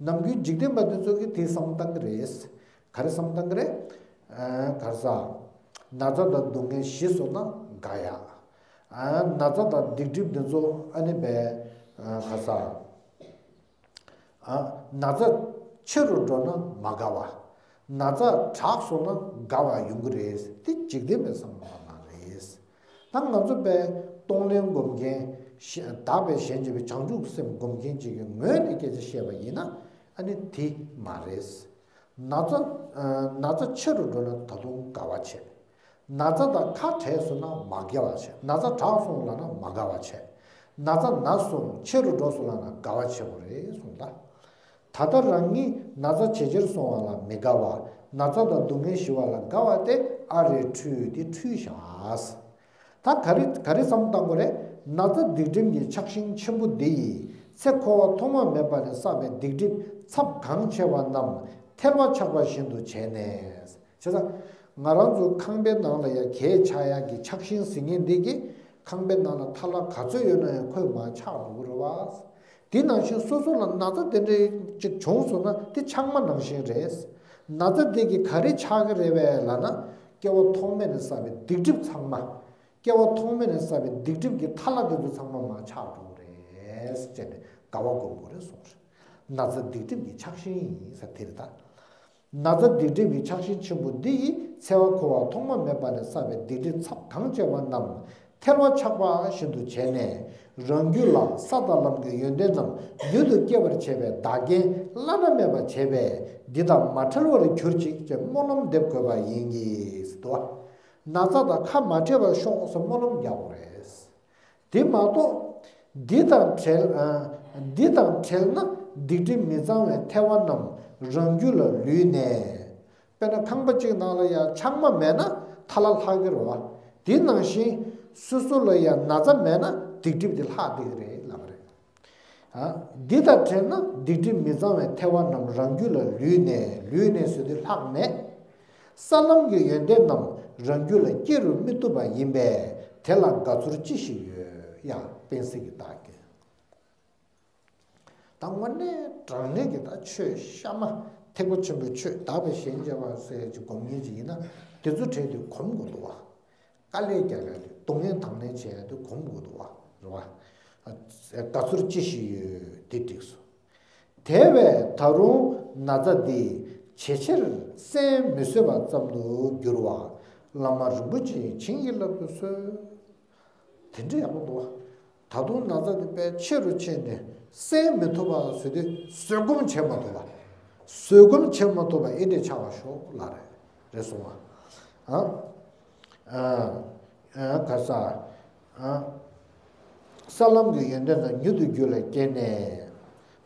ནམ་རྒྱུན་འཇིག་རྟེན་པ་དེ་ཚོ་གིས་དེ་བསམ་བཏང་གི་རེད། ག་རེ་བསམ་བཏང་གི་རེད། ཨ། ག་རེ་ཟ། ན་ཚ་དང་སྡུག་བསྔལ་ཞི་སོང་ན་དགའ་ཡག་ཨ། ན་ཚ་དང་སྡིག་སྒྲིབ་འདི་ཚོ་ཨ་ནི་བས། ཨ། ག་རེ་ཟ། ཨ། ན་ཚ་ཆེ་རུ་འགྲོ་ན་མ་དགའ་བ། ན་ཚ་དྲག་སོང་ན་དགའ་བ་ཡོང་གི་རེད། དེ་འཇིག་རྟེན་པའི་བསམ་བློ་མ་རེད། ད་ང་ཚོ་བས་གཏོང་ལེན་སྒོམ་མཁན་ཞེ་དག་པའི་ཞེན་བྱེད་པའི་བྱང་ཆུབ་སེམས་སྒོམ་མཁན་ཅིག་གི་ངོས་ནས་སྐད་ཆ་བཤད་པ་ཡིན་ན་ཨ་ནི་དེ་མ་རེད། ན་ཚ། ཨ། ན་ཚ་ཆེ་རུ་འགྲོ་ན་ད་དུང་དགའ་བ་བྱེད། ན་ཚ་དང་ཁ་བྲལ་སོང་ན་མ་དགའ་བ་བྱེད། ན་ཚ་དྲག་སོང་ལབ་ན་མ་དགའ་བ་བྱེད། ན་ཚ་ན་སོང་ཆེ་རུ་འགྲོ་སོང་ལབ་ན་དགའ་བ་བྱེད་དགོས་རེད་གསུངས་ད། ད་ལྟ་རང་ཉིད་ན་ཚ་ཇེ་ཆེར་སོང་བ་ལ་མི་དགའ་བ། ན་ཚ་དང་སྡུག་བསྔལ་ཞི་བ་ལ་དགའ་བ་དེ་ཨ་རེ་འཁྲུལ་དེ་འཁྲུལ་བཞག་ད་ག་རེ་ག་རེ་བསམ་བཏང་དགོས་རེད། ན་ཚ་སྡིག་སྒྲིབ་ཀྱི་ཆགས་ཞེན་ཆེན་པོ་འདི་ཡིས་ཚེ་འཁོར་བ་ཐོག་མ་མེད་པ་ནས་བསགས་པའི་སྡིག་སྒྲིབ་ཚབས་གང་ཆེ་བ་རྣམས་ཐལ་བ་ཆགས་པ་བཞིན་དུ་བྱས་ནས། བྱས་ཙང་ང་རང་ཚོ་ཁང་པའི་ནང་ལ་ཡ་གས་ཆགས་ཡག་གི་ཆགས་ཞེན་ཟེར་མཁན་འདི་གིས་ཁང་པའི་ནང་ལ་ཐལ་བ་ག་ཚོད་ཡོད་ན་ཡང་ཁོས་མར་ཆགས་འགྲོ་གི་རེད་བ། དེ་ནང་བཞིན་སོ་སོ་ལ་ན་ཚ་དེ་འདྲ་ཅིག་བྱུང་སོང་ན་དེ་ཆགས་མ་ནང་བཞིན་རེད། ན་ཚ་དེ་གིས་ག་རེ་ཆགས་ཀྱི་རེད་པས་ལབ་ན། སྐྱེ་བ་ཐོག་མེད་ནས་བསགས་པའི་སྡིག་སྒྲིབ་ཚང་མ། སྐྱེ་བ་ཐོག་མེད་ནས་བསགས་པའི་སྡིག་སྒྲིབ་ཀྱི་ཐལ་བ་དེ་ཚོ་ཚང་མ་མར་ཆགས་འགྲོ་གི་རེད་ཟེར་ནས་དགའ་བ་སྒོམ་དགོས་རེད་གསུངས་རེད། ན་ཚ་སྡིག་སྒྲིབ་ཀྱི་ཆགས་ཞེན་ཡིན་ཟེར་དེ་རེད་ད། ན་ཚ་སྡིག་སྒྲིབ་ཀྱི་ཆགས་ཞེན་ཆེན་པོ་འདི་ཡིས་ཚེ་འཁོར་བ་ཐོག་མ་མེད་པ་ནས་བསགས་པའི་སྡིག་སྒྲིབ་ཚབས་གང་ཆེ་བ་རྣམས་ཐལ་བ་ཆགས་པ་བཞིན་དུ་བྱས་ནས། རང་རྒྱུད་ལ་ས་དང་ལམ་གྱི་ཡོན་ཏན་རྣམས་མྱུར་དུ་སྐྱེ་བར་བྱེད་པའི་བདག་རྐྱེན་བླ་ན་མེད་པ་བྱས་པས་འདི་དང་མ་བྲལ་བར་གྱུར་ཅིག་ཅེས་སྨོན་ལམ་འདེབས་དགོས་པ་ཡིན་གྱི། ཟེར་དོ། ན་ཚ་དང་ཁ་མ་བྲལ་བར་ཤོག་ཟེར་སྨོན་ལམ་རྒྱག་དགོས་རེད། དེ་མ་གཏོགས། འདི་དང་བྲལ། ཨ། འདི་དང་བྲལ་ན་སྡིག་སྒྲིབ་མི་གཙང་བའི་ཐལ་བ་རྣམས་རང་རྒྱུད་ལ་ལུས་ནས། དཔེར་ན་ཁང་པ་གཅིག་ནང་ལ་ཡང་ཆག་མ་མེད་ན་ཐལ་བ་ལྷག་གི་རེད་བ། དེ་ནང་བཞིན་སོ་སོ་ལ་ཡང་ན་ཚ་མེད་ན་སྡིག་སྒྲིབ་དེ་ལྷག་བསྡད་ཀྱི་རེད་ལབ་པ་རེད། ཨ། འདི་དང་བྲལ་ན་སྡིག་སྒྲིབ་མི་གཙང་བའི་ཐལ་བ་རྣམས་རང་རྒྱུད་ལ་ལུས་ནས། ལུས་ནས་ཟེར་དུས་ལྷག་མེད། ས་ལམ་གྱི་ཡོན་ཏན་རྣམས་རང་རྒྱུད་ལ་སྐྱེ་རུ་མི་བཏུབ་པ་ཡིན་པས་དེ་ལ་དགའ་ཚོར་ཅི་ཞིག་ཡོད། ཡ། སྤེན་སྲིད་ཀྱི་རྟགས་ཀྱིས། ད་དངོས་གནས་དྲང་གནས་ཀྱི་ད་ཆོས་གཤའ་མ་ཐེག་པ་ཆེན་པོའི་ཆོས་དག་པའི་ཞལ་མཇལ་བ་ཟེར་ཅིག་སྒོམ་མཁན་ཅིག་ཡིན་ན་དེ་ཚོ་གྲས་དེ་གོམས་དགོས་འདུག་བ། དཀའ་ལས་རྒྱག་ཡ་དེ་སྡུག་བསྔལ་དང་ལེན་བྱེད་ཡ་དེ་གོམས་དགོས་འདུག་བ། རེད་བ། དགའ་ཚོར་ཅི་ཞིག་ཡོད་དེ་འགྲིགས་སོ། དེ་བས་ད་རུང་ན་ཚ་འདི་ཇེ་ཆེར་གསན་མི་བཟོད་པ་ཙམ་དུ་འགྱུར་བ། བླ་མ་རིན་པོ་ཆེ་ཡིས་བྱིན་གྱིས་བརླབ་ཏུ་གསོལ། དེ་འདྲ་ཡག་པོ་འདུག་བ། ད་དུང་ན་ཚ་འདི་དཔེ་ཆེ་རུ་ཕྱིན་ནས་གསན་མི་ཐུབ་པ་བཟོས་ཏེ་བཟོད་སྒོམ་བྱེད་མ་ཐུབ་པ། བཟོད་སྒོམ་བྱེད་མ་ཐུབ་པ་ཨེ་འདྲས་ཆགས་པ་ཤོག་ལ་རེད། རེད་སོང་བ། ཨ། ཨ། ཨ། ག་ས། ཨ། ས་ལམ་གྱི་ཡོན་ཏན་དང་མྱུར་དུ་རྒྱུད་ལ་སྐྱེས་ནས།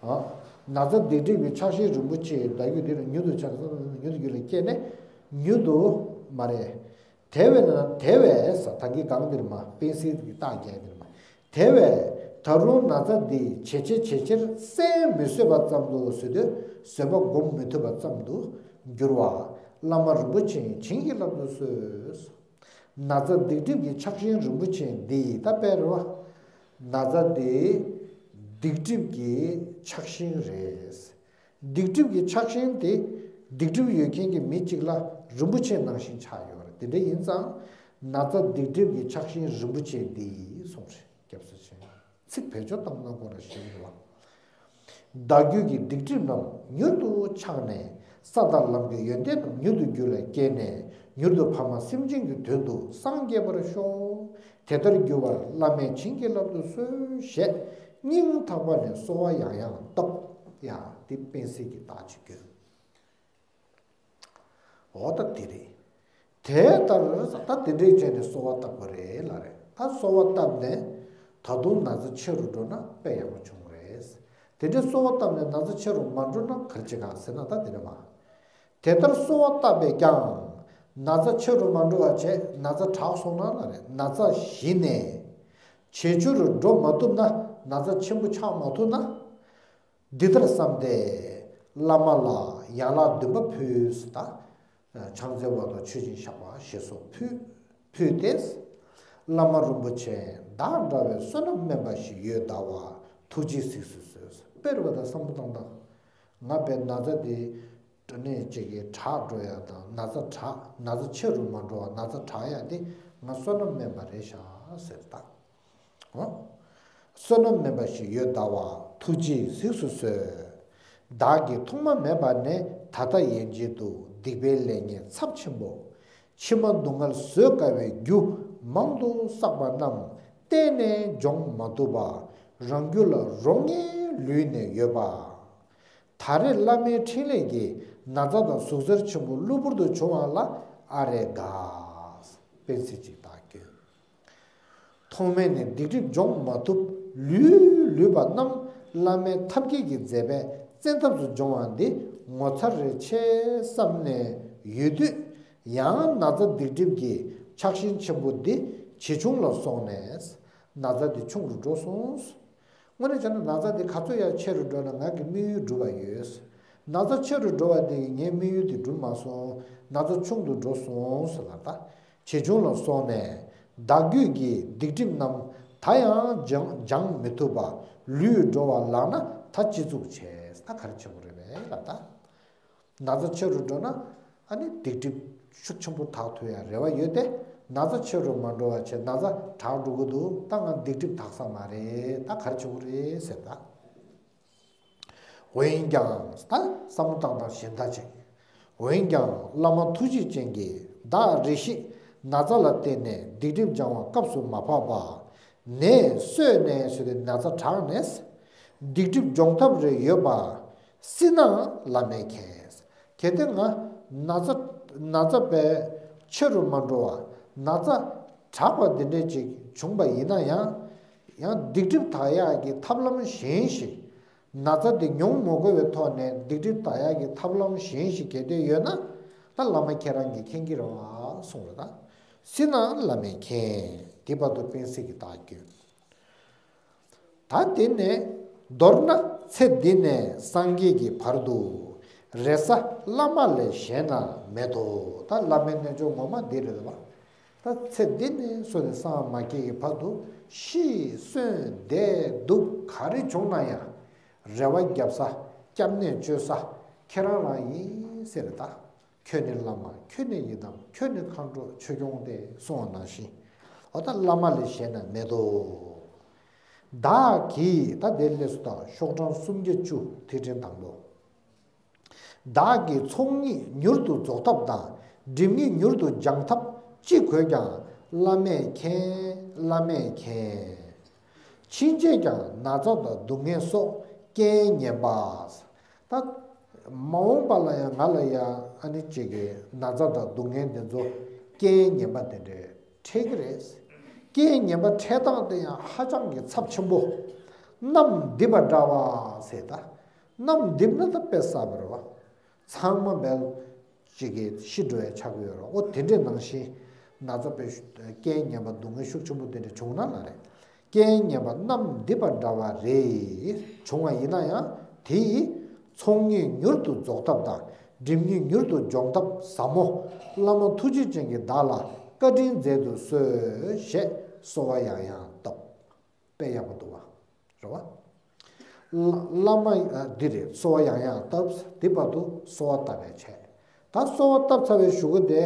ཨ། ན་ཚ་སྡིག་སྒྲིབ་ཀྱི་ཆགས་ཞེན་རིན་པོ་ཆེ་བདག་རྒྱུད་འདི་ལ་མྱུར་དུ་ཆགས་ན་མྱུར་དུ་རྒྱུད་ལ་སྐྱེས་ནས་མྱུར་དུ་མ་རེད། དེ་བས་ན་དེ་བས་ས་ད་གིན་གང་འདིར་མ་པེན་སིལ་གྱི་རྟགས་རྒྱག་འདིར་མ། དེ་བས་ད་རུང་ན་ཚ་འདི་ཇེ་ཆེ་ཇེ་ཆེར་བསལ་མི་བཟོད་པ་ཙམ་དུ་བཟོད་དུས་བཟོད་པ་སྒོམ་མི་ཐུབ་པ་ཙམ་དུ་འགྱུར་བ། བླ་མ་རིན་པོ་ཆེ་བྱིན་གྱིས་བརླབ་ཏུ་གསོལ། ན་ཚ་སྡིག་སྒྲིབ་ཀྱི་ཆགས་ཞེན་རིན་པོ་ཆེ་འདི་ད་དཔེ་རེད་བ། ན་ཚ་འདི་སྡིག་སྒྲིབ་ཀྱི་ཆགས་ཞེན་རེད། སྡིག་སྒྲིབ་ཀྱི་ཆགས་ཞེན་དེ་སྡིག་སྒྲིབ་ཡོད་མཁན་གྱི་མི་གཅིག་ལ་རིན་པོ་ཆེ་ནང་བཞིན་ཆགས་ཡོད་རེད། དེ་འདྲ་ཡིན་ཙང་ན་ཚ་སྡིག་སྒྲིབ་ཀྱི་ཆགས་ཞེན་རིན་པོ་ཆེ་འདི་གསུངས་རེད། སྐྱབས་སུ་མཆི། ཚིག་བེད་སྤྱོད་བཏང་ན་ཁོ་ར་ཞིག་རེད་བ། བདག་རྒྱུད་ཀྱི་སྡིག་སྒྲིབ་རྣམས་མྱུར་དུ་ཆགས་ནས། ས་དང་ལམ་གྱི་ཡོན་ཏན་རྣམས་མྱུར་དུ་རྒྱུད་ལ་སྐྱེས་ནས། མྱུར་དུ་ཕ་མ་སེམས་ཅན་གྱི་དོན་དུ་སངས་རྒྱས་པར་ཤོག། དེ་ལྟར་འགྱུར་བར་བླ་མས་བྱིན་གྱིས་བརླབ་ཏུ་གསོལ། ཞེས་སྙིང་ཐག་པ་ནས་གསོལ་བ་ཡང་ཡང་བཏབ། ཡ་དེ་པེན་སིལ་གྱི་རྟགས་ཅིག་བཀོད། འོ་ད་དེ་རེད། དེ་ལྟར་ད་དེ་འདྲའི་བྱས་ནས་གསོལ་བ་བཏབ་པ་རེད་ལ་རེད། ད་གསོལ་བ་བཏབ་ནས་ད་དུང་ན་ཚ་ཆེ་རུ་འགྲོ་ན་དཔེ་ཡག་པོ་བྱུང་རེད། དེ་འདྲའི་གསོལ་བ་བཏབ་ནས་ན་ཚ་ཆེ་རུ་མ་འགྲོ་ན་ག་རེ་བྱེད་ག་ཟེར་ན་ད་དེ་འདྲ་མ། དེ་ལྟར་གསོལ་བ་བཏབ་པས་ཀྱང་ན་ཚ་ཆེ་རུ་མ་འགྲོ་བ་བྱས། ན་ཚ་དྲག་སོང་ན་ལ་རེད། ན་ཚ་ཞི་ནས་ཇེ་ཆུང་རུ་འགྲོ་མ་ཐུབ་ན། ན་ཚ་ཆེན་པོ་ཆགས་མ་ཐུབ་ན། འདི་ལྟར་བསམས་ཏེ་བླ་མ་ལ་ཡན་ལག་བདུན་པ་ཕུལ་ཟེར། ད་ཕྱག་འཚལ་བ་དང་མཆོད་ཅིང་བཤགས་པ་ཞེས་སོགས་ཕུལ། ཕུལ་ཏེ། བླ་མ་རིན་པོ་ཆེ་བདག་འདྲ་བའི་བསོད་ནམས་དམན་པ་ཞིག་ཡོད་གདའ་བ་ཐུགས་རྗེས་གཟིགས་སུ་གསོལ། དཔེར་བ་དང་བསམ་བློ་བཏང་དང་། ང་པའི་ན་ཚ་འདི་ནས་ཅིག་གི་དྲག་འགྲོ་ཡ་དང་། ན་ཚ་དྲག་ན་ཚ་ཆེ་རུ་མ་འགྲོ་བ་ན་ཚ་དྲག་ཡ་དེ་ང་བསོད་ནམས་དམན་པ་རེད་ཤག་ཟེར་ད། འོ། བསོད་ནམས་དམན་པ་ཞིག་ཡོད་གདའ་བ་ཐུགས་རྗེས་གཟིགས་སུ་གསོལ། བདག་གིས་ཐོག་མ་མེད་པ་ནས་ད་ལྟ་ཡན་ཆད་དུ་སྡིག་པའི་ལས་ངན་ཚབས་ཆེན་པོ། ཕྱི་མ་སྡུག་བསྔལ་བཟོད་དཀའ་བའི་རྒྱུ་མང་དུ་བསགས་པ་རྣམས་གཏན་ནས་སྦྱོང་མ་ཐུབ་པ། རང་རྒྱུད་ལ་རོ་ལངས་ལུས་ནས་ཡོད་པ། ད་རེས་བླ་མའི་འཕྲིན་ལས་ཀྱིས་ན་ཚ་དང་ཟུག་གཟེར་ཆེན་པོ་གློ་བུར་དུ་བྱུང་བ་ལ་ཨ་རེ་དགའ། པེན་སིལ་ཅིག་བཏགས་བཀོད། ཐོག་མེད་ནས་སྡིག་སྒྲིབ་སྦྱོང་མ་ཐུབ་ལུས་ལུས་པ་རྣམས་བླ་མའི་ཐབས་མཁས་ཀྱི་མཛད་པས་བཙན་ཐབས་སུ་སྦྱོང་བ་འདི་ངོ་མཚར་རེ་ཆེ་བསམ་ནས་ཡོད་དུས། ཡང་ན་ཚ་སྡིག་སྒྲིབ་ཀྱི་ཆགས་ཞེན་ཆེན་པོ་འདི་ཇེ་ཆུང་ལ་སོང་ནས་ན་ཚ་འདི་ཆུང་རུ་འགྲོ་སོང་། དངོས་གནས་བྱས་ན་ན་ཚ་འདི་ག་ཚོད་ཡར་ཆེ་རུ་འགྲོ་ན་ང་གི་དམིགས་ཡུལ་འགྲུབ་པ་ཡོད། ན་ཚ་ཆེ་རུ་འགྲོ་བ་འདི་གིས་ངའི་དམིགས་ཡུལ་འདི་འགྲུབ་མ་སོང་། ན་ཚ་ཆུང་དུ་འགྲོ་སོང་ཟེར་ལ། ད་ཇེ་ཆུང་ལ་སོང་ནས་བདག་རྒྱུད་ཀྱི་སྡིག་སྒྲིབ་རྣམས་ད་ཡང་སྦྱང་སྦྱང་མི་ཐུབ་པ་ལུས་འགྲོ་བ་ལགས་ན་ད་ཅི་ཙུག་བྱས། ད་ག་རེ་བྱེད་དགོས་རེད་པས་ལ་ད། ན་ཚ་ཆེ་རུ་འགྲོ་ན་ཨ་ནི་སྡིག་སྒྲིབ་ཤུགས་ཆེན་པོ་དག་ཐུབ་ཡ་རེ་བ་ཡོད་དེ། ན་ཚ་ཆེ་རུ་མ་འགྲོ་བ་བྱས། ན་ཚ་དྲག་འགྲོ་གི་འདུག་ད་ང་སྡིག་སྒྲིབ་དག་ས་མ་རེད། ད་ག་རེ་བྱེད་དགོས་རེད་ཟེར་ད། འོན་ཀྱང་ད་བསམ་བློ་བཏང་སྟངས་གཞན་དག་ཅིག་འོན་ཀྱང་བླ་མ་ཐུགས་རྗེ་ཅན་གྱིས་བདག་རེ་ཞིག་ན་ཚ་ལ་བརྟེན་ནས་སྡིག་སྒྲིབ་སྦྱང་བ་སྐབས་སུ་མ་བབས་པ། ནད་གསོས་ནས་ཟེར་ཏེ་ན་ཚ་དྲག་ནས། སྡིག་སྒྲིབ་སྦྱོང་ཐབས་རེ་ཡོད་པ་སྲིད་ན་བླ་མས་མཁྱེན། གལ་ཏེ་ང་ན་ཚ་ན་ཚ་བས་ཆེ་རུ་མ་འགྲོ་བ་ན་ཚ་དྲག་པ་འདི་འདྲས་ཅིག་བྱུང་པ་ཡིན་ན་ཡང་། ཡང་སྡིག་སྒྲིབ་དག་ཡག་གི་ཐབས་ལམ་གཞན་ཞིག་ན་ཚ་འདི་མྱོང་མ་དགོས་པའི་ཐོག་ནས་སྡིག་སྒྲིབ་དག་ཡག་གི་ཐབས་ལམ་གཞན་ཞིག་གལ་ཏེ་ཡོད་ན། ད་བླ་མ་ཁྱེད་རང་གིས་མཁྱེན་གྱི་རེད་བ་གསུངས་རེད་ད། སྲིད་ན་བླ་མས་མཁྱེན། དེ་བར་དུ་པེན་སིལ་གྱི་རྟགས་བཀོད། ད་དེ་ནས་མདོར་ན་ཚེ་འདི་ནས་སངས་རྒྱས་ཀྱི་བར་དུ་རེ་ས་བླ་མ་ལས་གཞན་ན་མེད་དོ། ད་བླ་མའི་རྣལ་འབྱོར་ངོ་མ་འདི་རེད་བ། ད་ཚེ་འདི་ནས་བཟུང་ནས་སངས་མ་རྒྱས་ཀྱི་བར་དུ་ཤི་གསོན་བསྡད་འདུག་ག་རེ་བྱུང་ན་ཡང་རེ་བ་རྒྱབ་ས་སྐྱབས་གནས་བཅོལ་ས་ཁྱེད་རང་རང་ཡིན་ཟེར་ད། ཁྱོད་ནི་བླ་མ་ཁྱོད་ནི་ཡི་དམ་ཁྱོད་ནི་མཁའ་འགྲོ་ཆོས་སྐྱོང་སྟེ་གསུངས་པ་ནང་བཞིན། འོ་ད་བླ་མ་ལས་གཞན་ན་མེད་དོ། བདག་གིས་ད་དེ་ལས་སུ་དང་ཤོག་གྲངས་སུམ་བརྒྱ་བཅུ་ཐིག་ཕྲེང་དང་པོ། བདག་གིས་ཚོགས་གཉིས་མྱུར་དུ་རྫོགས་ཐབས་དང་སྒྲིབ་གཉིས་མྱུར་དུ་སྦྱང་ཐབས་ཅི་དགོས་ཀྱང་བླ་མས་མཁྱེན། བླ་མས་མཁྱེན། ཕྱིན་ཆད་ཀྱང་ན་ཚ་དང་སྡུག་བསྔལ་སོགས་རྐྱེན་ངན་པ། ད་མ་འོངས་པ་ལ་ཡང་ང་ལ་ཡང་ཨ་ནི་གཅིག་གི་ན་ཚ་དང་སྡུག་བསྔལ་འདི་ཚོ་རྐྱེན་ངན་པ་དེ་འདྲའི་འཕྲད་ཀྱི་རེད། རྐྱེན་ངན་པ་འཕྲད་སྟངས་དེ་ཡང་ཧ་ཅང་གི་ཚབས་ཆེན་པོ། གནམ་རྡིབ་པ་འདྲ་བ་ཟེར་ད། གནམ་རྡིབ་ན་ད་དཔེ་གསར་པ་རེད་བ། ཚང་མ་བལ་ཅིག་གིས་ཤི་འགྲོ་ཡ་ཆགས་ཀྱི་ཡོད་རེད། ཨོ་དེ་འདྲའི་ནང་བཞིན་ན་ཚ་དཔེ་རྐྱེན་ངན་པ་སྡུག་བསྔལ་ཤུགས་ཆེན་པོ་དེ་འདྲ་བྱུང་ན་ལ་རེད། རྐྱེན་ངན་པ་གནམ་རྡིབ་པ་འདྲ་བ་རེ་བྱུང་བ་ཡིན་ན་ཡང་དེ་ཡིས་ཚོགས་ངེས་མྱུར་དུ་རྫོགས་ཐབས་དང་སྒྲིབ་གཉིས་མྱུར་དུ་སྦྱོང་ཐབས་ཟབ་མོ། བླ་མ་ཐུགས་རྗེ་ཅན་གྱིས་བདག་ལ་བཀའ་དྲིན་མཛད་དུ་གསོལ་ཞེས་གསོལ་བ་ཡང་ཡང་བཏབ། དཔེ་ཡག་པོ་འདུག་བ། རེད་བ། བླ་བླ་མ་ཨ་འདི་རེད། གསོལ་བ་ཡང་ཡང་བཏབ། འདི་བར་དུ་གསོལ་བ་བཏབ་པའི་ཆེད། ད་གསོལ་བ་བཏབ་ཚར་བའི་གཞུག་གུ་དེ་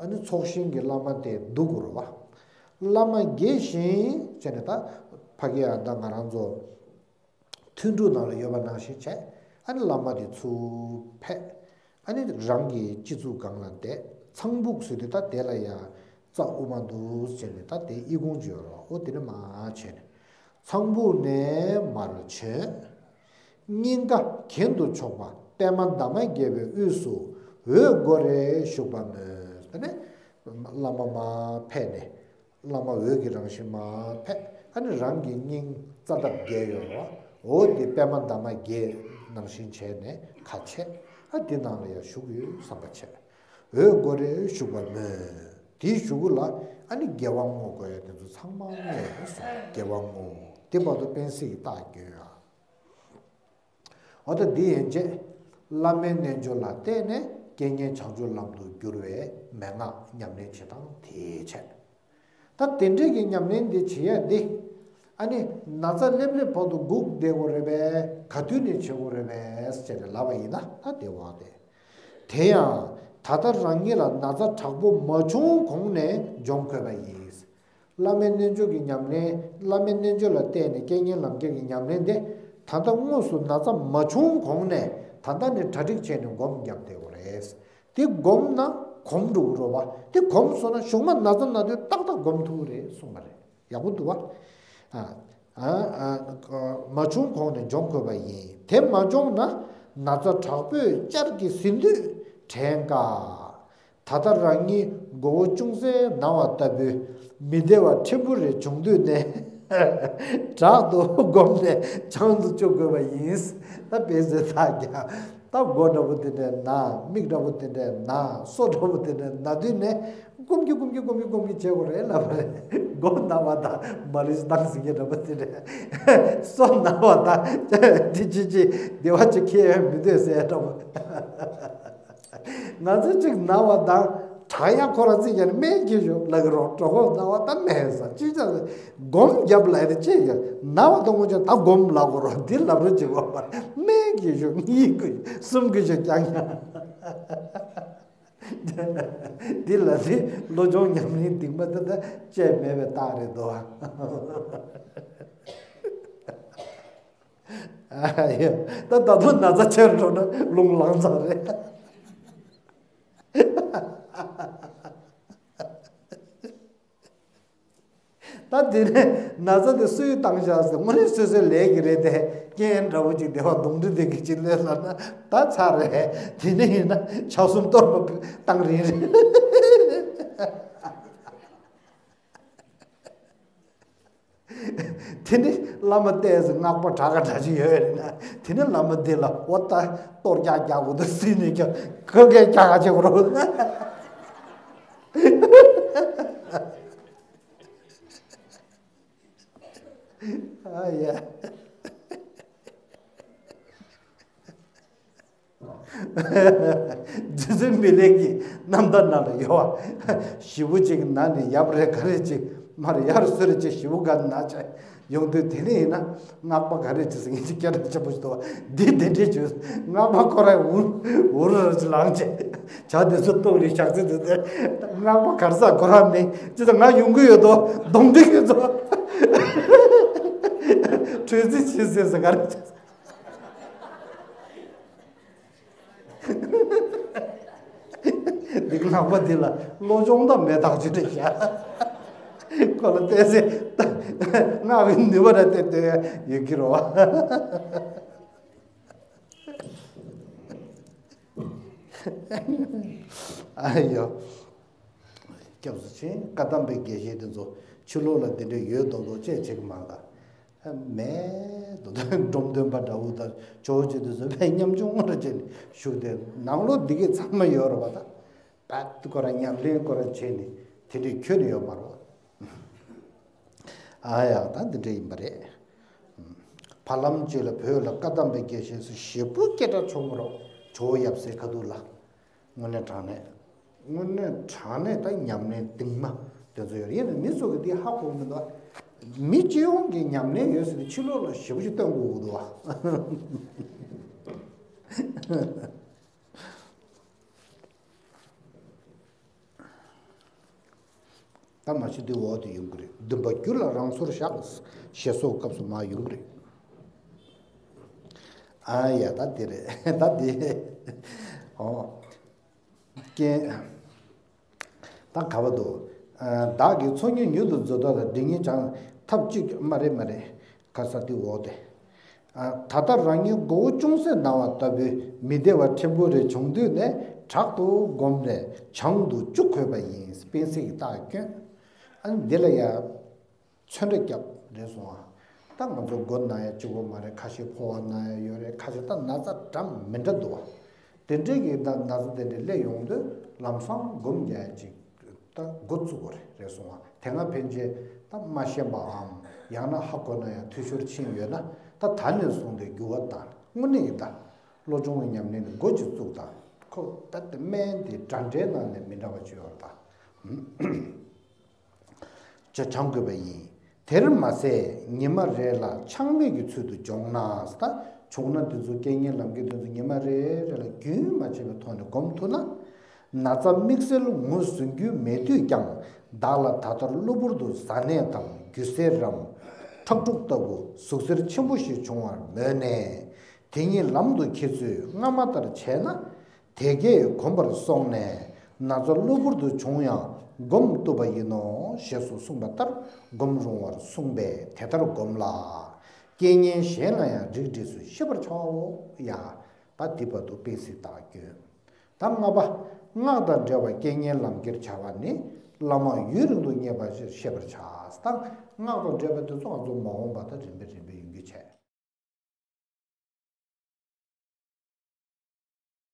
ཨ་ནི་ཚོགས་ཞིང་གི་བླ་མ་དེ་འདུག་དགོས་རེད་བ། བླ་མ་དགྱེས་ཤིང་བྱས་ནས། ད་ཕ་གི་ཡང་ད་ང་རང་ཚོ་ཐུན་དྲུག་ནང་ལ་ཡོད་པ་ནང་བཞིན་བྱས། ཨ་ནི་བླ་མ་དེ་ཚུར་ཕེབས། ཨ་ནི་རང་གི་སྤྱི་གཙུག་སྒང་ལ་བསྡད། ཚངས་བུག་ཟེར་དུས་ད་དེ་ལ་ཡང་རྩ་དབུ་མ་འདུག་བྱས་ནས། ད་དེ་ཨི་ཁུང་ཅིག་ཡོད་རེད། ཨོ་དེ་ནས་མར་བྱས་ནས་ཚངས་བུག་ནས་མར་བྱོན། སྙིང་ག་གྱེན་དུ་ཕྱོགས་པ་པདྨ་འདབ་མ་བརྒྱད་པའི་དབུས་སུ་འོད་སྒོ་རེ་བཞུགས་པ་མོད། དེ་ནས་བླ་མ་མར་ཕེབས་ནས། བླ་མ་འོད་ཀྱི་རང་བཞིན་མར་ཕེབས། ཨ་ནི་རང་གི་སྙིང་རྩ་འདབ་བརྒྱད་ཡོད་རེད་བ། འོ་དེ་པདྨ་འདབ་མ་བརྒྱད་ནང་བཞིན་བྱས་ནས་ཁ་ཕྱེ། ཨ་དེ་ནང་ལ་ཡང་བཞུགས་ཡོད་བསམ་པ་བྱས། འོད་སྒོ་རེ་བཞུགས་པ་མོད། དེའི་གཞུག་གུ་ལ་ཨ་ནི་དགེ་བ་བསྔོ་དགོས་ཡ་དེ་ཚོ་ཚང་མ་བསྔོས་སོང་། དགེ་བ་བསྔོ། དེ་བར་དུ་པཎ་གཟིགས་ཀྱི་རྟགས་བསྐྱོན་ཡ། འོ་ད་འདི་ཡན་ཆད་བླ་མའི་རྣལ་འབྱོར་ལ་བརྟེན་ནས་རྐྱེན་ངན་བྱང་ཆུབ་ལམ་དུ་བསྒྱུར་བའི་མན་ངག་ཉམས་ལེན་བྱེད་སྟངས་དེའི་ཆེད། ད་དེ་འདྲའི་གི་ཉམས་ལེན་འདི་བྱེད་ཡ་འདི། ཨ་ནི་ན་ཚ་སླེབས་སླེབས་བར་དུ་སྒུག་བསྡད་དགོས་རེད་པས། ག་དུས་ནས་བྱེད་དགོས་རེད་པས་ཟེར་ནས་ལབ་པ་ཡིན་ན། ད་དེ་འོག་དེ། དེ་ཡང་ད་ལྟ་རང་ཉིད་ལ་ན་ཚ་དྲག་པོ་མ་བྱུང་གོང་ནས་སྦྱོང་དགོས་པ་ཡིན། བླ་མའི་རྣལ་འབྱོར་གྱི་ཉམས་ལེན། བླ་མའི་རྣལ་འབྱོར་ལ་བརྟེན་ནས་རྐྱེན་ངན་ལམ་ཁྱེར་གྱི་ཉམས་ལེན་དེ། ད་ལྟ་དངོས་སུ་ན་ཚ་མ་བྱུང་གོང་ནས་ད་ལྟ་ནས་གྲ་སྒྲིག་བྱས་ནས་སྒོམ་བརྒྱབ་བསྡད་དགོས་རེད། དེ་སྒོམ་ན་གོམས་འགྲོ་གི་རེད་བ། དེ་གོམས་སོང་ན་གཞུག་མ་ན་ཚ་ན་དུས་ཏག་ཏག་སྒོམ་ཐུབ་ཀྱི་རེད་གསུངས་པ་རེད། ཡག་པོ་འདུག་བ། ཨ། ཨ། ཨ། མ་བྱུང་གོང་ནས་སྦྱོང་དགོས་པ་ཡིན། དེ་མ་སྦྱོང་ན་ན་ཚ་དྲག་པོས་ཅར་གྱིས་ཟིན་དུས་དྲན་དཀའ། ད་ལྟ་རང་ཉིད་མགོ་བོ་ཅུང་ཟད་ན་བ་ལྟ་བུའི་མི་བདེ་བ་ཕྲན་བུ་རེ་བྱུང་དུས་ནས་དྲག་ཏུ་བསྒོམས་ནས་བྱང་དུ་བཅུག་དགོས་པ་ཡིན། ད་བལ་ཟེར་ཐག་ཀྱང་ད་མགོ་འདྲ་པོ་དེ་འདྲ་ན། མིག་འདྲ་པོ་དེ་འདྲ་ན། སོ་འདྲ་པོ་དེ་འདྲ་ན་དུས་ནས་སྐོམ་གྱི་སྐོམ་གྱི་སྐོམ་གྱི་སྐོམ་གྱི་བྱེད་དགོས་རེད་ལབ་པ་རེད། མགོ་ན་བ་དང་མ་ལི་ཤི་བཏང་ཟིན་གྱི་འདྲ་པོ་དེ་འདྲ། སོ་ན་བ་དང་དེ་ཅི་ཅི་བདེ་བ་ཅིག་ཁྱེར་མི་འདོད་ཟེར་འདྲ་པོ། ང་ཚོ་གཅིག་ན་བ་དང་དྲག་ཡ་ཁོ་རང་ཚིག་ཡར་སྨན་གྱི་ཞོག་ལ་གི་རོགས་གྲོགས་པོ་ན་བ་དང་སྨན་ས་ཅི་ཅག་སྒོམ་རྒྱབ་ལ་ཡི་ཅི་ཡ་ན་བ་དང་ངོ་ཅག་ད་སྒོམ་ལ་གོ་རོགས་འདི་ལབ་རོགས་ཅིག་གོ་པ་སྨན་གྱི་ཞོག་གཉིས་ཀྱི་གསུམ་གྱི་ཞོག་ཀྱང་ཡང་འདི་ལ་ནི་བློ་སྦྱོང་ཉམས་ལེན་སྡིག་པ་ད་ད་བཅད་མེད་པའི་རྟགས་རེད་དོ། ཨ་ཡ། ད་ད་དུང་ན་ཚ་ཆེར་འགྲོ་ན་རླུང་ལངས་ཚར་རེད། ད་དེ་ནས་ན་ཚ་དེ་སུས་བཏང་བཞག་ཟེར། དངོས་གནས་སོ་སོའི་ལས་ཀྱི་རེད་དེ། རྐྱེན་འདྲ་བོ་ཅིག་བདེ་བ་གདོང་འདྲི་དེ་གི་ཅིག་ལས་ལ་ན་ད་ཚར་རེད། དེ་ནས་ཡིན་ན་ཆ་གསུམ་གཏོར་མ་བཏང་རིན་རེད། དེ་ནི་བླ་མ་བལྟས་ཟིན་སྔགས་པ་གྲྭ་ཁ་གྲྭ་ཅིག་ཡོད་རེད་ན། དེ་ནི་བླ་མ་འདི་ལ་འོ་ད་གཏོར་རྒྱག་རྒྱག་དགོས་འདུག་ཟེར་ནས་ཀྱང་ཁོ་གས་རྒྱག་ག་བྱེད་དགོས་རེད། ཨ་ཡ། རྗེ་བཙུན་མི་ལས་ཀྱི་རྣམ་ཐར་ནང་ལ་ཡོད་བ། ཞེ་པོ་ཅིག་ན་ནས་ཡབ་རེ་ག་རེ་ཅིག་མར་ཡར་སོ་རེ་ཅིག་ཞེ་པོ་ག་ན་ཅིག་ཡོང་དུས། དེ་ནས་ཡིན་ན་སྔགས་པ་ག་རེ་ཅིག་ཟེར་མཁན་ཅིག་སྐད་གྲགས་ཆེན་པོ་ཞིག་འདུག་བ། འདི་དེ་འདྲས་བྱོས། སྔགས་པ་ཁོ་རང་འུར་འུར་ར་ཅིག་ལངས་བྱས། བྱ་དེ་ཚོ་གཏོང་རེ་ཞག་ཚེ་དེ་ཚོ་སྔགས་པ་གར་ས་ཁོ་རང་མེད་ཅི་ད་ང་ཡོང་གི་ཡོད་དོ། གདོང་འདྲེ་ཁྱོད་ཚོ་གྲོས་ཚིག་བྱེད་ཟེར་ཟེར་ག་རེ་བྱས། འདི་སྔགས་པ་འདི་ལ་བློ་སྦྱོང་དང་མེད་ཐག་ཆོད་རེད་ཤག་ཁོ་ལ་བལྟས་ཚེ་སྔགས་པའི་ནུས་པ་ར་བལྟས་བལྟས་ཡོད་ཀྱི་རེད་བ། ཨ་ཡོ། སྐྱབས་སུ་མཆི། བཀའ་གདམས་པའི་དགེ་བཤེས་དེ་ཚོ་ཕྱི་ལོགས་ལ་འདི་འདྲ་ཡོད་མདོག་མདོག་བྱས་བྱེད་ཀྱི་མ་རེད་ད། མེད་དོ། འབྲོམ་སྟོན་པ་འདྲ་བོ་དང་ཇོ་བོ་རྗེ་དེ་ཚོ་ཕན་མཉམ་ཆུང་ངར་བྱས་ནས་བཞུགས་ཏེ་ནང་ལོགས་འདི་གས་ཚང་མ་ཡོད་རེད་པ། ད་པད་ཁོ་ར་ཉམས་ལེན་ཁོ་ར་བྱས་ནས་དེ་འདྲས་ཁྱོན་ནས་ཡོད་མ་རེད། ཨ་ཡ་ད་འདི་འདྲས་ཡིན་པ་རེད། བར་ལམ་གཅིག་ལ་བོད་ལ་བཀའ་གདམས་པའི་དགེ་བཤེས་སུ་ཞེ་པོ་སྐད་གྲགས་ཆོག་གི་རོགས་ཇོ་བོ་ཡབ་སྲས་ཁ་ཐུག་ལ། དངོས་གནས་དྲང་གནས། དངོས་གནས་དྲང་གནས་ད་ཉམས་ལེན་གཏིང་མ་དེ་ཚོ་ཡོད་རེད། ཡིན་ན་མི་ཚོ་གི་འདི་ཧ་གོ་མི་འདུག་མི་སྤྱི་ཡོངས་ཀྱི་ཉམས་ལེན་ཡོད་ཟེར་ཏེ་ཕྱི་ལོགས་ལ་ཞེ་པོ་ཅིག་སྟོན་དགོས་ཀྱི་འདུག་བ། ད་མ་གཞི་འདི་འོག་ཏུ་ཡོང་གི་རེད། འདུན་པ་རྒྱུད་ལ་རང་སོར་བཞག་ཞེས་སོགས་སྐབས་སུ་མར་ཡོང་གི་རེད། ཨ་ཡ་ད་འདི་རེད། ད་འདི་ཨོ། རྐྱེན། ད་ག་བ་འདུག་བདག་གིས་ཚོགས་གཉིས་མྱུར་དུ་རྫོགས་ཐབས་ལ་སྒྲིབ་གཉིས་སྦྱང་ཐབས་གཅིག་མ་རེད་མ་རེད། ག་ས་འདི་འོག་སྟེ། ད་ལྟ་རང་ཉིད་མགོ་བོ་ཅུང་ཟད་ན་བ་ལྟ་བུའི་མི་བདེ་བ་ཕྲན་བུ་རེ་བྱུང་དུས་ནས་དྲག་ཏུ་བསྒོམས་ནས་བྱང་དུ་བཅུག་དགོས་པ་ཡིན། དཔེ་གཟིགས་ཀྱི་རྟགས་སྐྱོན། ཨ་ནི་འདི་ལ་ཡ། ཚོན་ཁྲ་བརྒྱབ་རེད་སོང་ཨ། ད་ང་ཚོ་མགོ་ན་ཡ་གཅིག་པོ་མ་རེད། ཁ་ཤས་ཕོ་བ་ན་ཡ་ཡོད་རེད། ཁ་ཤས་ད་ན་ཚ་འདྲ་མི་འདྲ་འདུག་བ། དེ་འདྲའི་གི་ད་ན་ཚ་དེ་འདྲའི་སླེབས་ཡོང་དུས་ལམ་སང་སྒོམ་རྒྱག་ཡ་ཅིག་ད་འགོ་བཙུགས་པ་རེད་རེད་སོང་ཨ། དེ་སྔ་ཕན་ཆད་ད་མ་ཤེས་པའམ་ཡང་ན་ཧ་གོ་ན་ཡ་འཐུས་ཤོར་ཕྱིན་ཡོད་ན་ད་ད་ནས་བཟུང་སྟེ་འགྱུར་བ་དང་དངོས་གནས་ཀྱི་ད་བློ་སྦྱོང་གི་ཉམས་ལེན་དེ་འགོ་ཅིག་བཙུགས་དང་། ཁོ་ད་དེ་སྨན་དེ་འདྲ་འདྲའི་ནང་ནས་མི་འདྲ་བ་ཅིག་ཡོད་རེད་ད། ཅེས་སྦྱང་དགོས་པ་ཡིན། དེར་མ་ཟད་ཉི་མ་རེ་ལ་ཆག་མེད་ཀྱི་ཚུལ་དུ་སྦྱོང་ན། ད་བྱུང་ན་འདི་ཚོ་རྐྱེན་ངན་ལམ་ཁྱེར་འདི་ཚོ་ཉི་མ་རེ་རེ་ལ་རྒྱུན་མ་ཆད་པའི་ཐོག་ནས་སྒོམ་ཐུབ་ན། ན་ཚ་དམིགས་བསལ་ངོས་ཟིན་རྒྱུ་མེད་དུས་ཀྱང་བདག་ལ་ད་ལྟར་གློ་བུར་དུ་གཟའ་ནད་དང་རྒྱུ་གཟེར་རམ་ཁྲག་འཁྲུགས་ལྟ་བུ་ཟུག་གཟེར་ཆེན་པོ་ཞིག་བྱུང་བར་མོས་ནས། དེ་ཉིད་ལམ་དུ་འཁྱེར་ཚུལ་སྔ་མ་ལྟར་བྱས་ན། དེ་སྐད་གོམས་པར་སོང་ནས་ན་ཚ་གློ་བུར་དུ་བྱུང་ཡང་སྒོམ་བཏུབ་པ་ཡིན་ནོ། ཞེས་སུ་གསུངས་པ་ལྟར་སྒོམ་རུང་བར་གསུངས་པས་དེ་ལྟར་སྒོམ་ལ། རྐྱེན་ངན་གཞན་ལ་ཡང་རིགས་འགྲེས་སུ་ཤེས་པར་བྱའོ། ཡ། ད་འདི་བར་དུ་དཔེ་གཟིགས་རྟགས་སྐྱོན། ད་ལྔ་པ། སྔགས་དང་འབྲེལ་བ་རྐྱེན་ངན་ལམ་ཁྱེར་བྱ་བ་ནི་བླ་མ་ཡུན་རིང་དུ་བསྙེན་པ་ཞེས་ཤེས་པར་བྱ། ད་སྔགས་དང་འབྲེལ་བ་དེ་ཚོ་ང་ཚོ་མ་འོངས་པ་ད་རིམ་པས་རིམ་པས་ཡོང་རྒྱུ་བྱས།